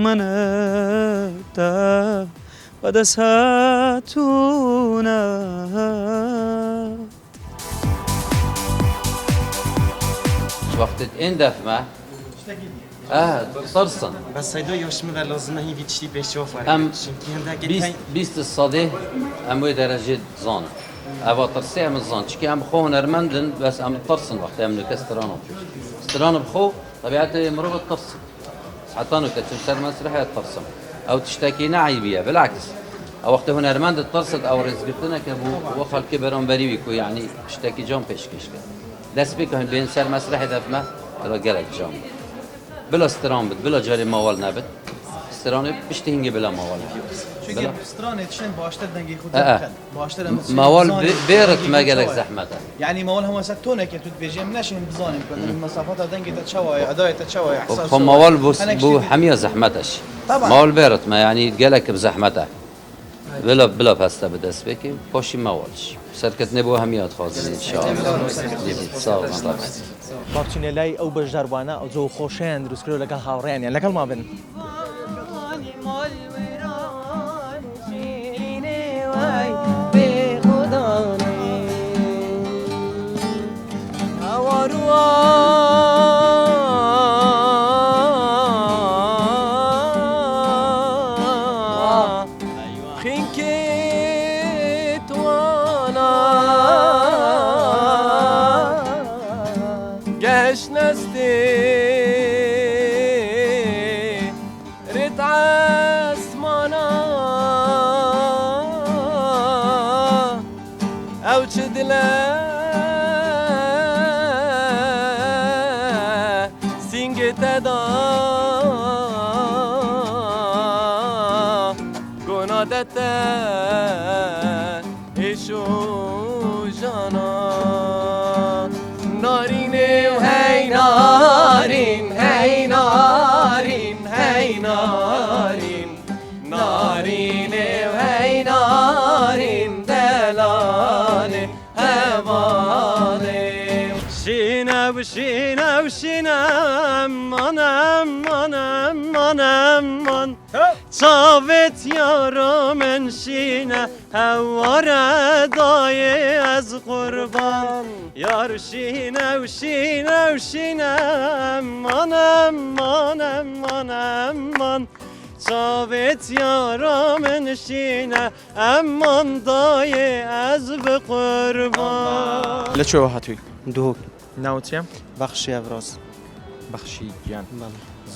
منت دا بەدەست هاتوونە. وەختت ئێن دەفمە ئە ترسن. بەس سەیدۆ یۆش مڤە لازمە هین ڤی تشتی پێش چۆ فارێ ئەم چونکی هەنداکێ 20 تەی. 20 سەدێ ئەم وێ دەرەجێ زانن ئەڤا ترسێ ئەم زان چکی ئەم خۆ هونەرمەندن بەس ئەم ترسن وەختێ ئەم نوکە سترانە بچوو سترانە بخۆ تەبیعەتێ مرۆڤ ترسن حتا نوکە چم سەر مەسرحێ ترسم ئەو تشتەکی نە عەیبیە بالعکس ئەو وەختێ هونەرمەند ترست ئەو ڕێزگرتنە کە بوو وە خەڵکی بەرامبەری وی کو یەعنی شتەکی جان پێشکەش کرد دەست پێ کە بێن سەر مەسرحێ دەفمە ئەوە گەلەک جان بلا ستران بت بلا جارێ ماوەل نەبت. سترانێ پشتی هینگێ بلا ماوال چونکە سترانێ چێن باشتر دەنگی خۆ ئە دەربخەن باشتر ئەمە چێن ماوال بزانین بێ دەنگی ڕتمە خۆ گەلەک چاوایە زەحمەتە. یعنی ماوال هەموو سەر تۆنێکێ تو دبێژێ ئەم نەشێن بزانین کە مەسافەتا دەنگی تە چاوایە ئەدای تە چاوایە ئیحساس خۆ چاوایە ماوال بۆ هەنێک بۆ شتی دی حەمیە زەحمەتەش طبعا ماوال بێ ڕتمە یعنی گەلەک بزەحمەتە بلا بلا پەستە بدەست بێکی پاشی ماوالش سەرکەتنێ بۆ هەمیە دخوازین ان شاء الله ساغ بن ڕەبی. با بچینە لای ئەو بەشداربووانە ئەو جەو خۆشەیان دروست کردوە لەگەڵ هاوڕێیانیان لەگەڵمان بن. چاوت یارا من شینە هەوارە دایێ ئەز قوربان یار شینە و شینە و شینە ئەمان ئەمان ئەمان ئەمان چاوت یارا من شینە ئەمان دایێ ئەز بقوربان. لە کوێوە هاتووی؟ دهۆک. ناوت چییە؟ بەخشی ئەڤراز. بەخشی گیان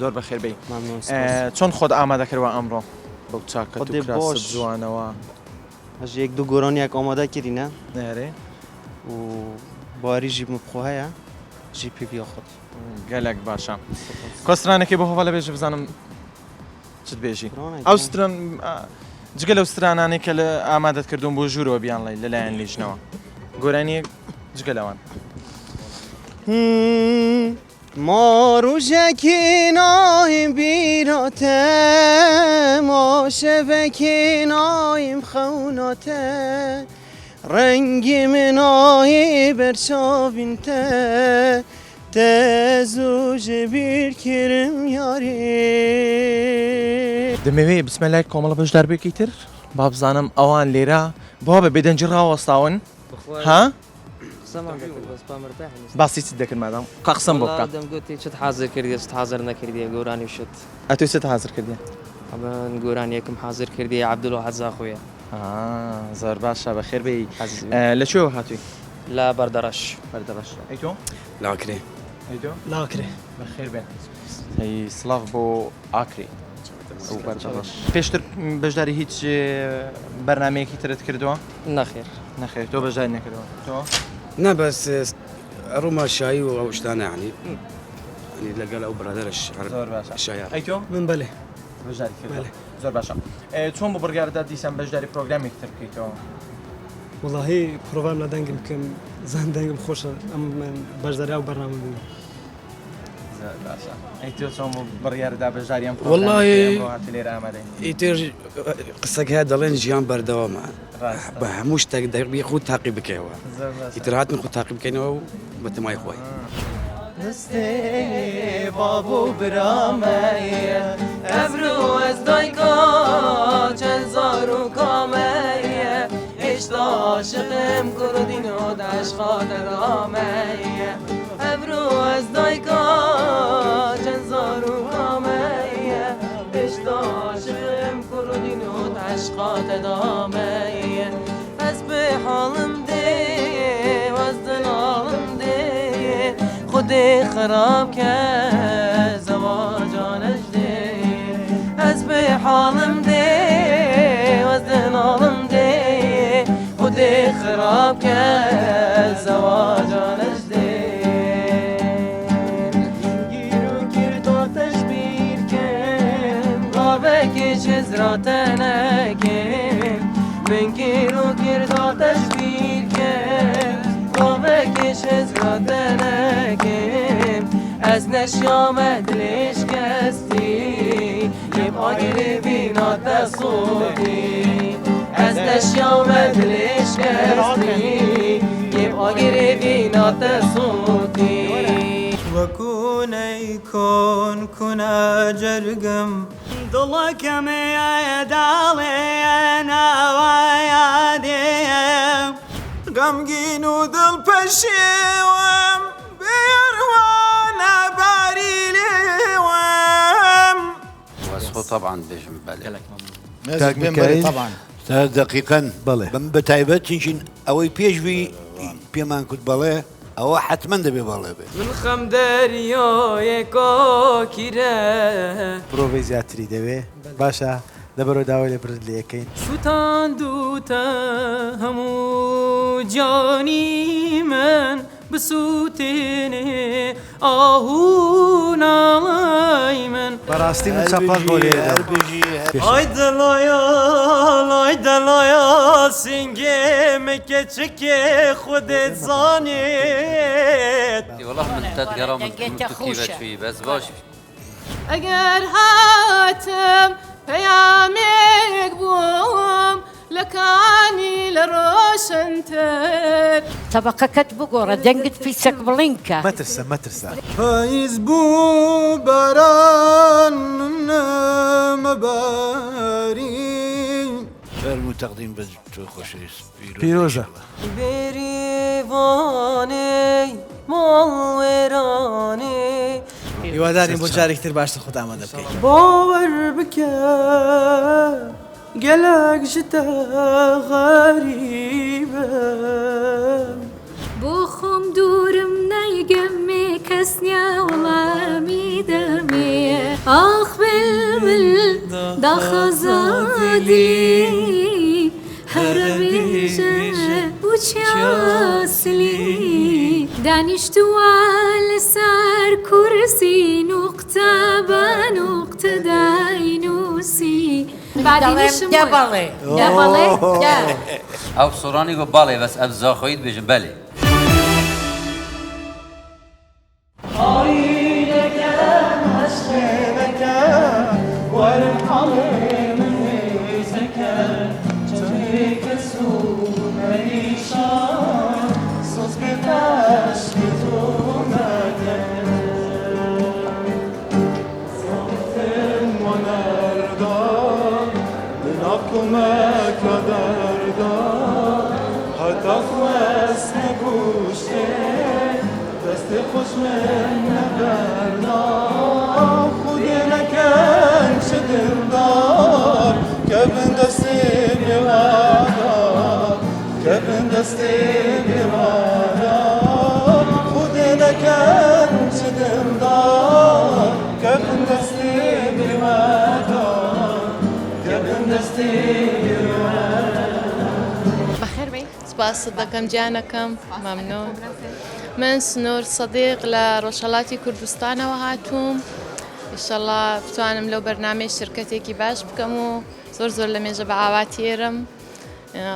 زۆر بەخێر بێی. مەمنون سپاس. چۆن خۆت ئامادە کردوە ئەمڕۆ بەو چاکەت و خودێ کراست باش. جوانەوە؟ ئەژ یەک دوو گۆرانیەک ئامادە کردینە. ئەرێ. و باری ژی بخۆ هەیە ژی پێ بیا خۆت. گەلەک باشە. کۆ سترانەکەی بۆ هەڤالە بێژە بزانم چت بێژی. سترانێک ئەو ستران جگە لەو سترانانەی کە لە ئامادەت کردوون بۆ ژوورەوە بیانڵێی لەلایەن لیژنەوە گۆرانیەک جگە لەوان. ما ڕۆژەکی نایم بیراتە ما شەڤەکی نایم خەوناتە ڕەنگی منایی بەرچاوین تە تە زوو ژ بیر کرم یارێ. دەمەوێ بچمە لای کۆمەڵە بەشداربوویەکی تر با بزانم ئەوان لێرە بۆ بە بێدەنگی ڕاوەستاون ها؟ قسەمان دەکرد بەس با مرتاحین ئێستا. باسی چت دەکرد مادام قا قسەم بۆ وەڵا بکە. دەمگوتی چت حازر کردیە چت حازر نەکردیە گۆرانی و شت. ئەتۆ چت حازر کردیە؟ ئەمن گۆرانیەکم حازر کردیە عەبدولواحد زاخۆیە. ئا زۆر باشە بەخێر بێی. عەزیز بی. لە کوێوە هاتووی؟ لە بەردەڕەش. بەردەڕەش. ئەی تۆ؟ لە ئاکرێ. ئەی تۆ؟ لە ئاکرێ. بەخێر بێن. ئەی سڵاو بۆ ئاکرێ و بەردەڕەش. پێشتر بەشداری هیچ بەرنامەیەکی ترت کردووە؟ نەخێر. نەخێر تۆ بەشداری نەکردووە تۆ؟ نا بەس ئەڕۆمە شایی و ئەو شتانە یعنی یعنی لەگەڵ ئەو برادەرش هەر زۆر باشە شایە. ئەی تۆ؟ من بەلێ. بەشداری کردووە بەلێ. زۆر باشە چۆن بۆ بڕیاردا دیسان بەشداری پرۆگرامێکی تر بکەیتەوە؟ وەڵاهی پرۆڤام لە دەنگم بکەم زان دەنگم خۆشە ئەم من بەشداری ئەو بەرنامە بووم. زۆر باشە ئەی تۆ چۆن بۆ بڕیاردا بەشداری ئەم پرۆگرامە وەڵاهی بکەی ئەمڕۆ هاتی لێرە ئامادەی؟ ئیتر قسەک هەیە دەڵێن ژیان بەردەوامە بە هەموو شتێک دەبی خۆت تاقی بکەیەوە ئیتر هاتن خۆ تاقی بکەینەوە و بەتەمای خۆی. دەستێ باب و برامەیە ئەبرو ئەز دایکا چەند زارۆکامەیە هێشتا عاشقم کوردین و عشقا دەدامەیە ئەبرو ئەز دایکا چەند زارۆکامەیە هێشتا عاشقم کوردین و عشقا دەدامەیە ئەز بێ حاڵم دێ وەز دڵاڵم دێ خودێ خراپ کە زەواجانەش دێ ئەز بێ حاڵم دێ وەز دڵاڵم دێ خودێ خراپ کە زەواجانەش دێ گیر و کرد آتش بیر کن. نەکەم من کێر و کردار تەشبیر کەم گاوەکێش هزرا نەکەم ئەز نەشیامە دلێش کەستی یێم ئاگرێ بیناتە سۆتی ئەز نەشیامە دلێش کەستی یێم ئاگرێ بیناتە سۆتی وەکوونەی کۆن کونە جەرگم دڵەکەم داڵێ ناوایادێ غەمگین و دڵ پەشێوم بێڕوانە باری لێوم بەس خۆ تەبعەن بێژم بەلێ. کاک میکائیل؟ دەقیقەن بم بە تایبەت چونکین ئەوەی پێش بی پێمان کوت بەڵێ ئەوە حەتمەن دەبێ بەڵێ بێ. من خەم دەریایێ کاکیرە. پرۆڤەی زیاتری دەوێ باشە لەبەرەوە داوای لێبردن لێ ئەکەین. سوتاندوتە هەموو گیانی من بسوتێنێ ئاه و ناڵەی من. بەڕاستی من چەپەڵ بۆ لێدەم. ئای دڵایا لای دڵایا سینگێ م کەچکێ خودێت زانێت. وەڵا من تەدگەڕام من تو کیڤە چووی بەس باش. ئەگەر هاتم پەیامێک بووم لە کانی لە ڕۆشنتر. تەبەقەکەت بگۆڕە دەنگت پیسەک بڵینکە. مەترسە مەترسە. پاییز بوو باران مەباری. فەرموو تەقدیم بە تۆ خۆشەویست پیرۆزە. بێریڤانێ ماڵ وێرانێ. هیوادارین بۆ جارێکی تر باشتر خۆت ئامادە بکەیت. باوەر بکە گەلەک ژتە غەریبم. بۆ خۆم دوورم نایگەمێ کەس نیە وەڵامی دەمێ ئاخ بلبل داخوازادی هەرە بێژە بۆچی ئاسلی دانیشتووە لەسەر کورسی نوقتە بە نوقتە داینووسی دەڵێم دە بەڵێ دە بەڵێ دە. ئەو سۆرانی گۆ بەڵێ بەس ئەڤ زاخۆیی دبێژن بەلێ. بەخێربێی. سپاست دەکەم گیانەکەم مەمنون. من سنوور سەدیق لە ڕۆژهەڵاتی کوردستانەوە هاتووم ئیشەڵا بتوانم لەو بەرنامەی شرکەتێکی باش بکەم و زۆر زۆر لە مێژە بە ئاواتی ئێرم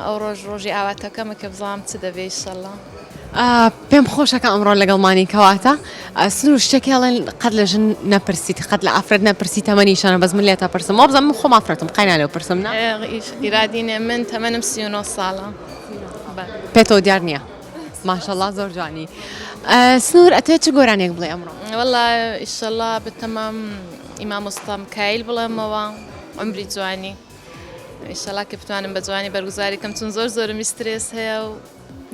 ئەو ڕۆژ ڕۆژی ئاواتەکەمە کە بزانم چ دەبێ ئیشەڵا. پێم خۆشە کە ئەمڕۆ لەگەڵمانی کەواتە سنوور شتێک هەڵێن قەت لە ژن نەپرسیت قەت لە ئافرەت نەپرسی تەمەنی چەنە بەس من لێتە پرسم وابزانم من خۆم ئافرەتم قەینا لەو پرسم نا ئیرادی نیە من تەمەنم 39 ساڵە پێتەوە دیار نییە ماشەڵا زۆر جوانی سنوور ئەتەوێت چ گۆرانیەک بڵێ ئەمڕۆ وەڵا ئیشەڵا بەتەمام ئیمامۆستا مکایل بڵێمەوە عمری جوانی ئیشەڵا کە بتوانم بە جوانی بەرگوزاری کەم چون زۆر زۆرم سترێس هەیە و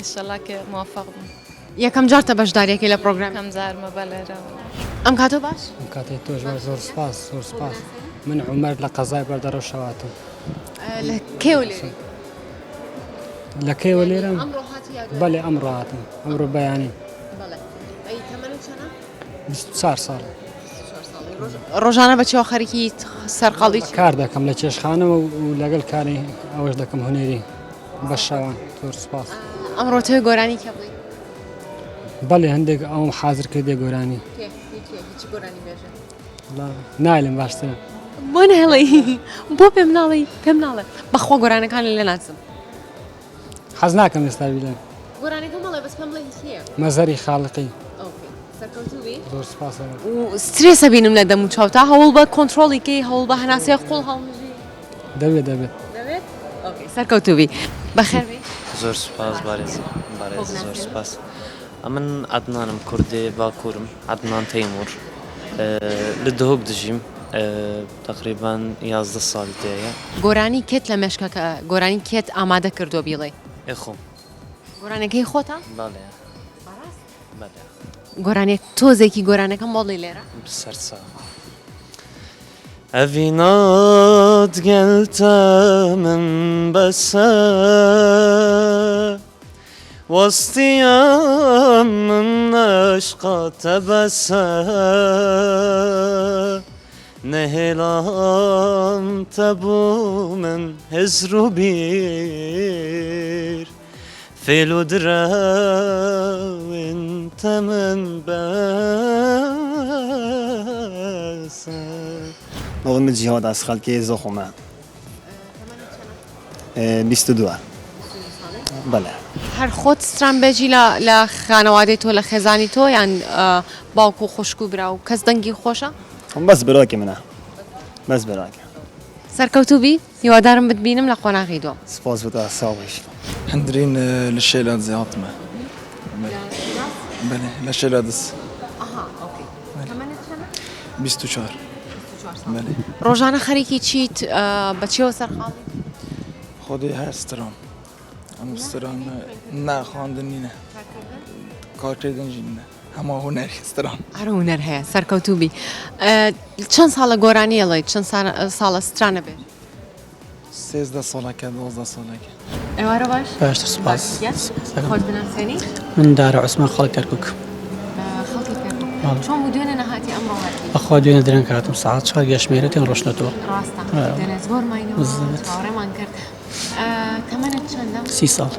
ئیشەڵا کە موفق بم. یەکەم جارتە بەشداریەکەی لە پرۆگرام؟ یەکەم جارمە بەڵێ. ئەم کاتۆ باش؟ ئەم کاتەی تۆش باش زۆر سوپاس زۆر سوپاس من عومەر لە قەزای بەردەڕەشەوە هاتم. لە کێوە لێرەی؟ لە کەیەوە لێرەم؟ ئەمڕۆ هاتی یا دوای؟ بەڵێ ئەمڕۆ هاتم ئەمڕۆ بەیانی. بەڵێ ئەی تەمەنت چەنە؟ 24 ساڵ. ڕۆژانە بە چیەوە خەریکیت سەرقاڵی چی؟ کار دەکەم لە چێشخانەوە و لەگەڵ کاری ئەوەش دەکەم هونەری بە شەوان زۆر سوپاس. ئەمڕۆ تۆ گۆرانی کێ بڵێی؟ بەڵێ هەندێک ئەوم حازر کردێ گۆرانی. کێ؟ هی کێ؟ هی چ گۆرانی بێژە؟ نایلم باشترە. بۆ ناڵێی بۆ پێم ناڵێی پێم ناڵێ بەخوا گۆرانەکانت لێ ناچم. حەز ناکەم ئێستا بیڵێم. گۆرانیەکە مەڵێ بەس پێم بڵێ هیچ نییە. مەزهەری خاڵقی. ئۆکەی سەرکەوتوو بی. زۆر سوپاس. و سترێسە بینم لە دەم و چاوتا هەوڵ بە کۆنترۆڵی کەی هەوڵ بە هەناسەی قوڵ هەڵمژی. دەبێت دەبێت. دەبێت ئۆکەی سەرکەوتوو بی بەخێر بێی. زۆر سوپاس بەڕێز بەڕێز زۆر سوپاس. ئەمن عەدنانم کوردێ باکوورم عەدنان تەیموور لە دهۆک دژیم تەقریبەن 11 ساڵی تێیە. گۆرانی کێت لە مێشکە کە گۆرانی کێت ئامادە کردووە بیڵێی؟ ئێ خۆم. گۆرانیەکەی خۆتە؟ بەڵێ. بەڕاست؟ بەڵێ. گۆرانیەک تۆزێکی گۆرانەکەم بۆ بڵێ لێرە. سەرچاو. ئەڤینات گەلتە من بەسە وەستیام من عشقا تە بەسە نەهێلام تە بۆ من هزر و بیر فێل و درەوێن تە من بەسە. ناوم من جیهاد ئەز خەلکێ زاخۆمە 22 بەلێ. هەر خۆت ستران بێژی لە لە خانەوادەی تۆ لە خێزانی تۆ یان باوک و خوشک و برا و کەس دەنگی خۆشە؟ بەس براکێ منە بەس براکێ. سەرکەوتوو بی هیوادارم بتبینم لە قۆناغی دووەم. سپاس بۆ تە ساغ بیت. هەندرین لە شێلادزێ هاتمە. بەلێ لە شێلادز. ئەها ئۆکەی. تەمەنت چەنە؟ 24. 24 ساڵ. بەلێ. ڕۆژانە خەریکی چیت؟ بە چیەوە سەرقاڵیت؟ خودی هەر ستران. ئەم ستران نا خواندن نینە. کارکردن ژی نینە. هەما هونەری ستران. هەر هونەر هەیە. سەرکەوتوو بی. چەند ساڵە گۆرانی ئەڵێیت؟ چەند ساڵە ستران ئەبێژی؟ 13 ساڵەکە 12 ساڵەکە. ئێوارە باش. باشتر سوپاس. خۆت بناسێنی؟ من دارا عوسمان خەڵک کەرکوک. خەڵکی کەرکوک. چۆن بوو دوێنێ نەهاتی ئەمڕۆ هاتی؟ بەخوا دوێنێ درەنگ هاتم سەعات چوار گەشمێرە تێن ڕۆشتنەتەوە. ڕاستە دوێنێ زۆر ماینەوە چاوەڕێمان کرد. تەمەنت چەندە؟ سی ساڵ.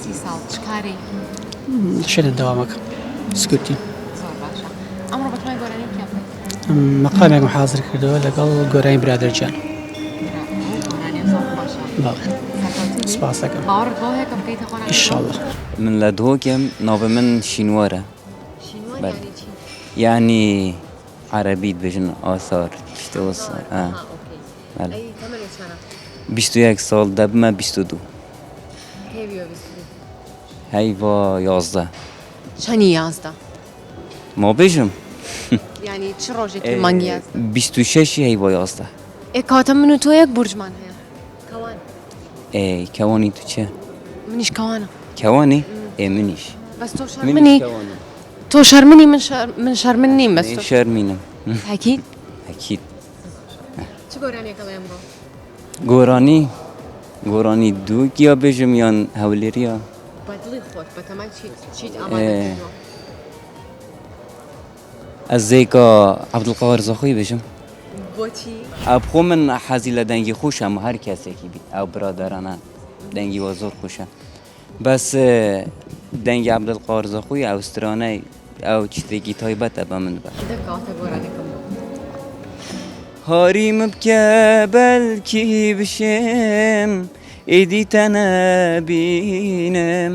سی ساڵ چ کارێکی؟ لە شوێنێک دەوامەکەم سکورتی. زۆر باشە. ئەمڕۆ بەتمای گۆرانی کێ بڵێی؟ مەقامێکم حازر کردەوە لەگەڵ گۆرانی برادەر گیان. سپاس دەکەم. باوەڕت بەوە هەیە کە بگەیتە قۆناغی دووەم؟ ئیشەڵڵا. من لە دهۆکم ناوی من شینوارە. شینوار یانی چی؟ یانی عەرەبی دبێژن ئاسار شتێ وەسا. ئاها ئۆکەی. ئەی تەمەنت چەنە؟ 21 ساڵ دەبمە 22. کەی بیوە 22؟ هەیڤا 11. چەنی 11؟ ما بێژم. یانی چ ڕۆژێکی مانگی 11؟ 26 ی هەیڤا 11. ئێ کەواتە من و تۆ یەک بورجمان هەیە. کەوان. ئێ کەوانی تو چیە؟ منیش کەوانم. کەوانی؟ ئێ منیش. بەس تۆ شەرمنی. تۆ شەرمنی من شەر من شەرمن نیم بەس تۆ. شەرمینم. ئەکید؟ ئەکید. چ گۆرانیەک ئەڵێ ئەمڕۆ؟ گۆرانی گۆرانی دووگیا بێژم یان هەولێریا؟ بە دڵی خۆت بەتەمای چیت چیت ئامادە کردووە؟ ئەز زێکا عەبدولقاهر زاخۆی بێژم. بۆچی؟ ئەو خۆ من حەزی لە دەنگی خۆشم هەر کەسێکی بیت ئەو برادەرانە دەنگی وا زۆر خۆشە بەس دەنگی عەبدولقاهر زاخۆی ئەو سترانەی ئەو شتێکی تایبەتە بە من بە. دەکەواتە گۆرانیەکەم بۆ. هاریم بکە بەلکی بشێم ئیدی تە نەبینم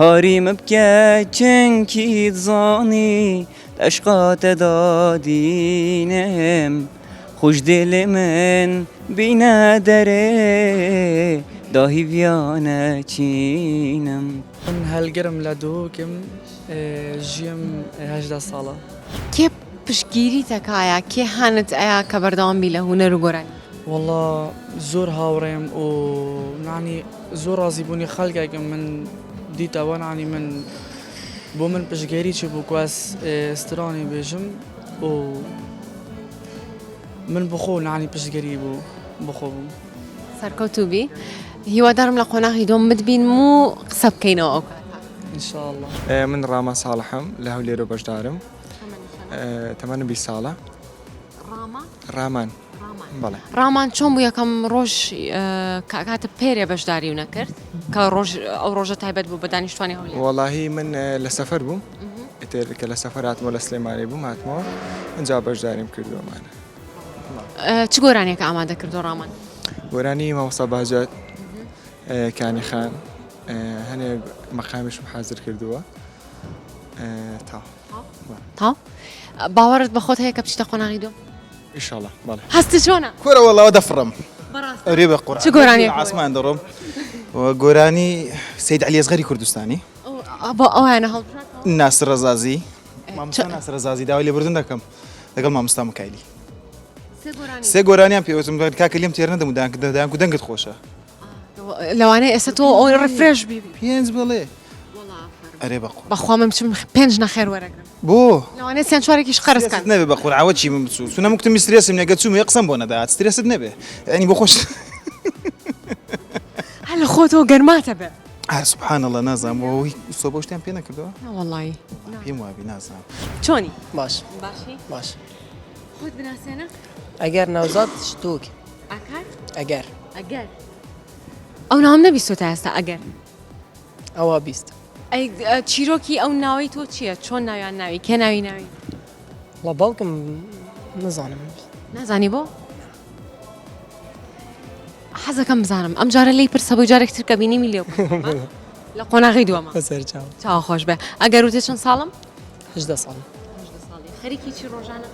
هاریم بکە چنکیت زانی دەشقاتە دادینم خوش دل من بینە دەرێ داهیڤیانە چینم. من هەلگرم لە دهۆکم ژیم 18 ساڵە. کێ پشتگیریت ئەکایا کێ هانت ئەیا کە بەردەوام بی لە هونەر و گۆرانی؟ وەڵا زۆر هاوڕێم و نانی زۆر ڕازی بوونی خەلکێکم من دیتەوە نانی من بۆ من پشتگیری چی بوو کواس سترانی بێژم و من بخۆ نانی پشتگیری بوو بخۆ بووم. سەرکەوتوو بی هیوادارم لە قۆناغی دووەم بتبینم و قسە بکەینەوە ئەو کاتە. ان شاء اللە. من ڕامان ساڵحم لە هەولێرەوە بەشدارم تەمەنم 20 ساڵە. ڕامان بەڵێ. ڕامان چۆن بوو یەکەم ڕۆژ کە کاتە پێرێ بەشداری و نەکرد کە ڕۆژ ئەو ڕۆژە تایبەت بوو بە دانیشتوانی هەولێر؟ وەڵاهی من لە سەفەر بووم ئیتر کە لە سەفەر هاتمەوە لە سلێمانی بووم هاتمەوە ئینجا بەشداریم کردووەمانە. چ گۆرانیەکە ئامادە کردو ڕامان؟ گۆرانی مامۆستا بەهجەت کانی خان هەنێ مەقامیشم حازر کردووە تا تا باوەڕت بە خۆت هەیە کە بچیتە قۆناغی دووەم؟ ئیشاڵا بەڵێ. هەستت چۆنە؟ کورە وەڵا دەفڕم. بەڕاست؟ ئەرێ بە قورعان. چ گۆرانیەک لە عاسمان دەڕۆم. گۆرانی سەید عەلی ئەسغەری کوردستانی. بۆ ئەویانە هەڵبژارد؟ ناسر ڕەزازی. مامۆستا ناسر ڕەزازی داوای لێبوردن دەکەم لەگەڵ مامۆستا مکایلی. سێ گۆرانیان پێ وتم کاکە لێم تێر نەدەم و دانک و دەنگت خۆشە. لەوانەیە ئێستا تۆ ئەوەی ڕیفرێش بی. پێنج بڵێ. ئەرێ بە قورعان. بەخوا من بچم پێنج نەخێر وەرەگرم. بۆ؟ لەوانەیە سێ چوارێکیش قەرز کەن. سترێست نەبێ بە قورعان ئەوە چی من بچوو چونە من کوتم سترێسم نیە گەر چووم یەک قسەم بۆ نەدەهات سترێست نەبێ یانی بۆ خۆش. هەر لە خۆتەوە گەرماتە بێ. ئا سبحان اللە نازانم بۆ هیچ سۆبە شتیان پێ نەکردووە؟ نا وەڵایی. پێم وابی نازانم. چۆنی؟ باش. باشی؟ باش. خۆت بناسێنە؟ ئەگەر نەوزاد شتوک. ئاکار؟ ئەگەر. ئەگەر. ئەو ناوم نەبیستووە تا ئێستا ئەگەر. ئەوە 20. ئەی چیرۆکی ئەو ناوەی تۆ چییە؟ چۆن ناویان ناوی؟ کێ ناوی ناوی؟ وەڵا باوکم نزانم. نازانی بۆ؟ حەزەکەم بزانم ئەم جارە لێی پرسە بۆی جارێک تر کە بینیمی لێ لە قۆناغی دووەمە. بەسەر چاو. چاو خۆش بێ. ئەگەر وتێ چەند ساڵم؟ 18 ساڵم. 18 ساڵی. خەریکی چی ڕۆژانە؟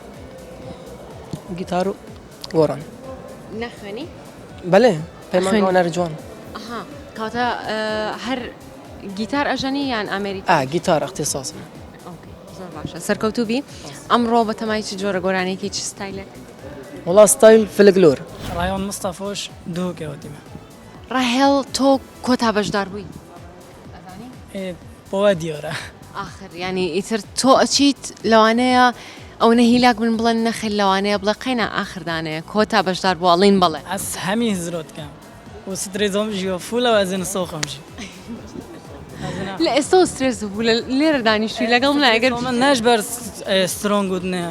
گیتار و گۆرانی. ناخوێنی؟ بەلێ پەیمانگا هونەری جوان. ئەها کەواتە هەر گیتار ئەژەنی یان ئامێری ئا گیتار اختصاصم. ئۆکەی زۆر باشە سەرکەوتوو بی. ئەمڕۆ بەتەمای چ جۆرە گۆرانیەکی چ ستایلێک؟ وەڵا ستایل فلکلۆر. ڕایۆن مستەفۆش دهۆکەوە تیمە. ڕاهێڵ تۆ کۆتا بەشدار بووی ئەزانی؟ ئێ بۆوا دیارە. ئاخر یانی ئیتر تۆ ئەچیت لەوانەیە ئەونە هیلاک بن بڵێن نەخێر لەوانەیە بڵێ قەینا ئاخر دانەیە کۆتا بەشدار بوو ئەڵین بەڵێ. ئەز هەمی هزرۆ دکەم و سترێزۆم ژی و فولە و ئەزێ نسۆخم ژی. لە ئێستەوە سترێس بوو لێرە دانیشتووی لەگەڵ منە ئەگەر من نەش بەر سترۆنگ گوتنێ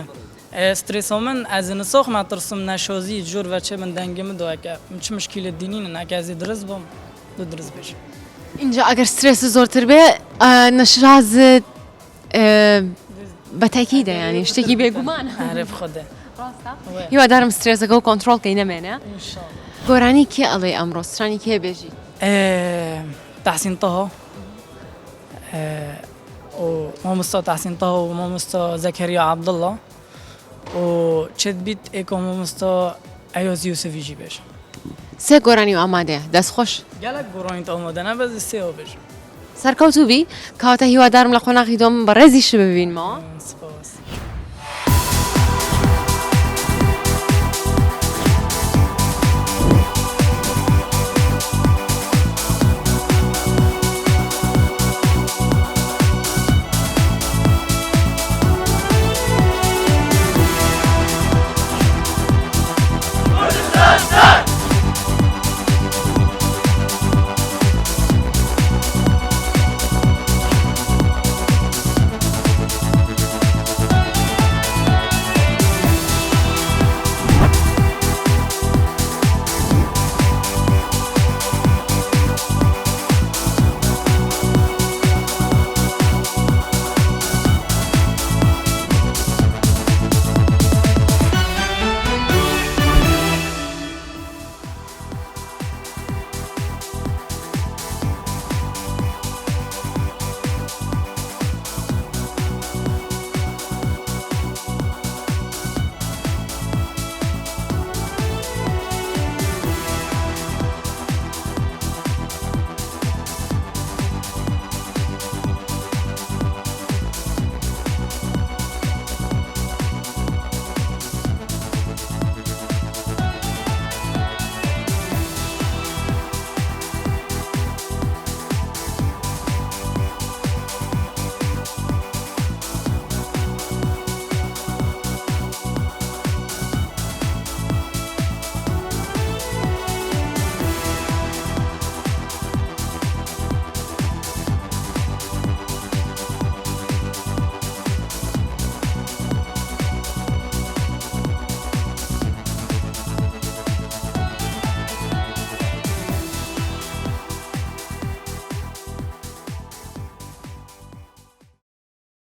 سترێسۆ من ئەز نسۆخم ئەترسم نەشۆزی جور ڤە چێ من دەنگێ من دۆ ئەکە من چ مشکیلە دینینن ئەکە ئەزێ درس بم دو درس بێژم. ئینجا ئەگەر سترێست زۆرتر بێ نەشرازت بە تەکیدە یانی شتێکی بێگومانە. ئەرێ بخودێ. ڕاستە؟ هیوادارم سترێسەکە و کۆنترۆڵ کەی نەمێنێ. گۆرانی کێ ئەڵێی ئەمڕۆ سترانی کێ بێژی؟ تەحسین تەها و مامۆستا تەحسین تەها و مامۆستا زەکەریا عەبدوڵڵا و چت بیت ئێکۆ مامۆستا ئەیاز یوسفی ژی بێژم. سێ گۆرانی و ئامادەیە دەست خۆش. گەلەک گۆرانیت ئامادە نە بەس سێ بێژم. سەرکەوتوو بی کەواتە هیوادارم لە قۆناغی دووەم بەڕێزیشت ببینمەوە.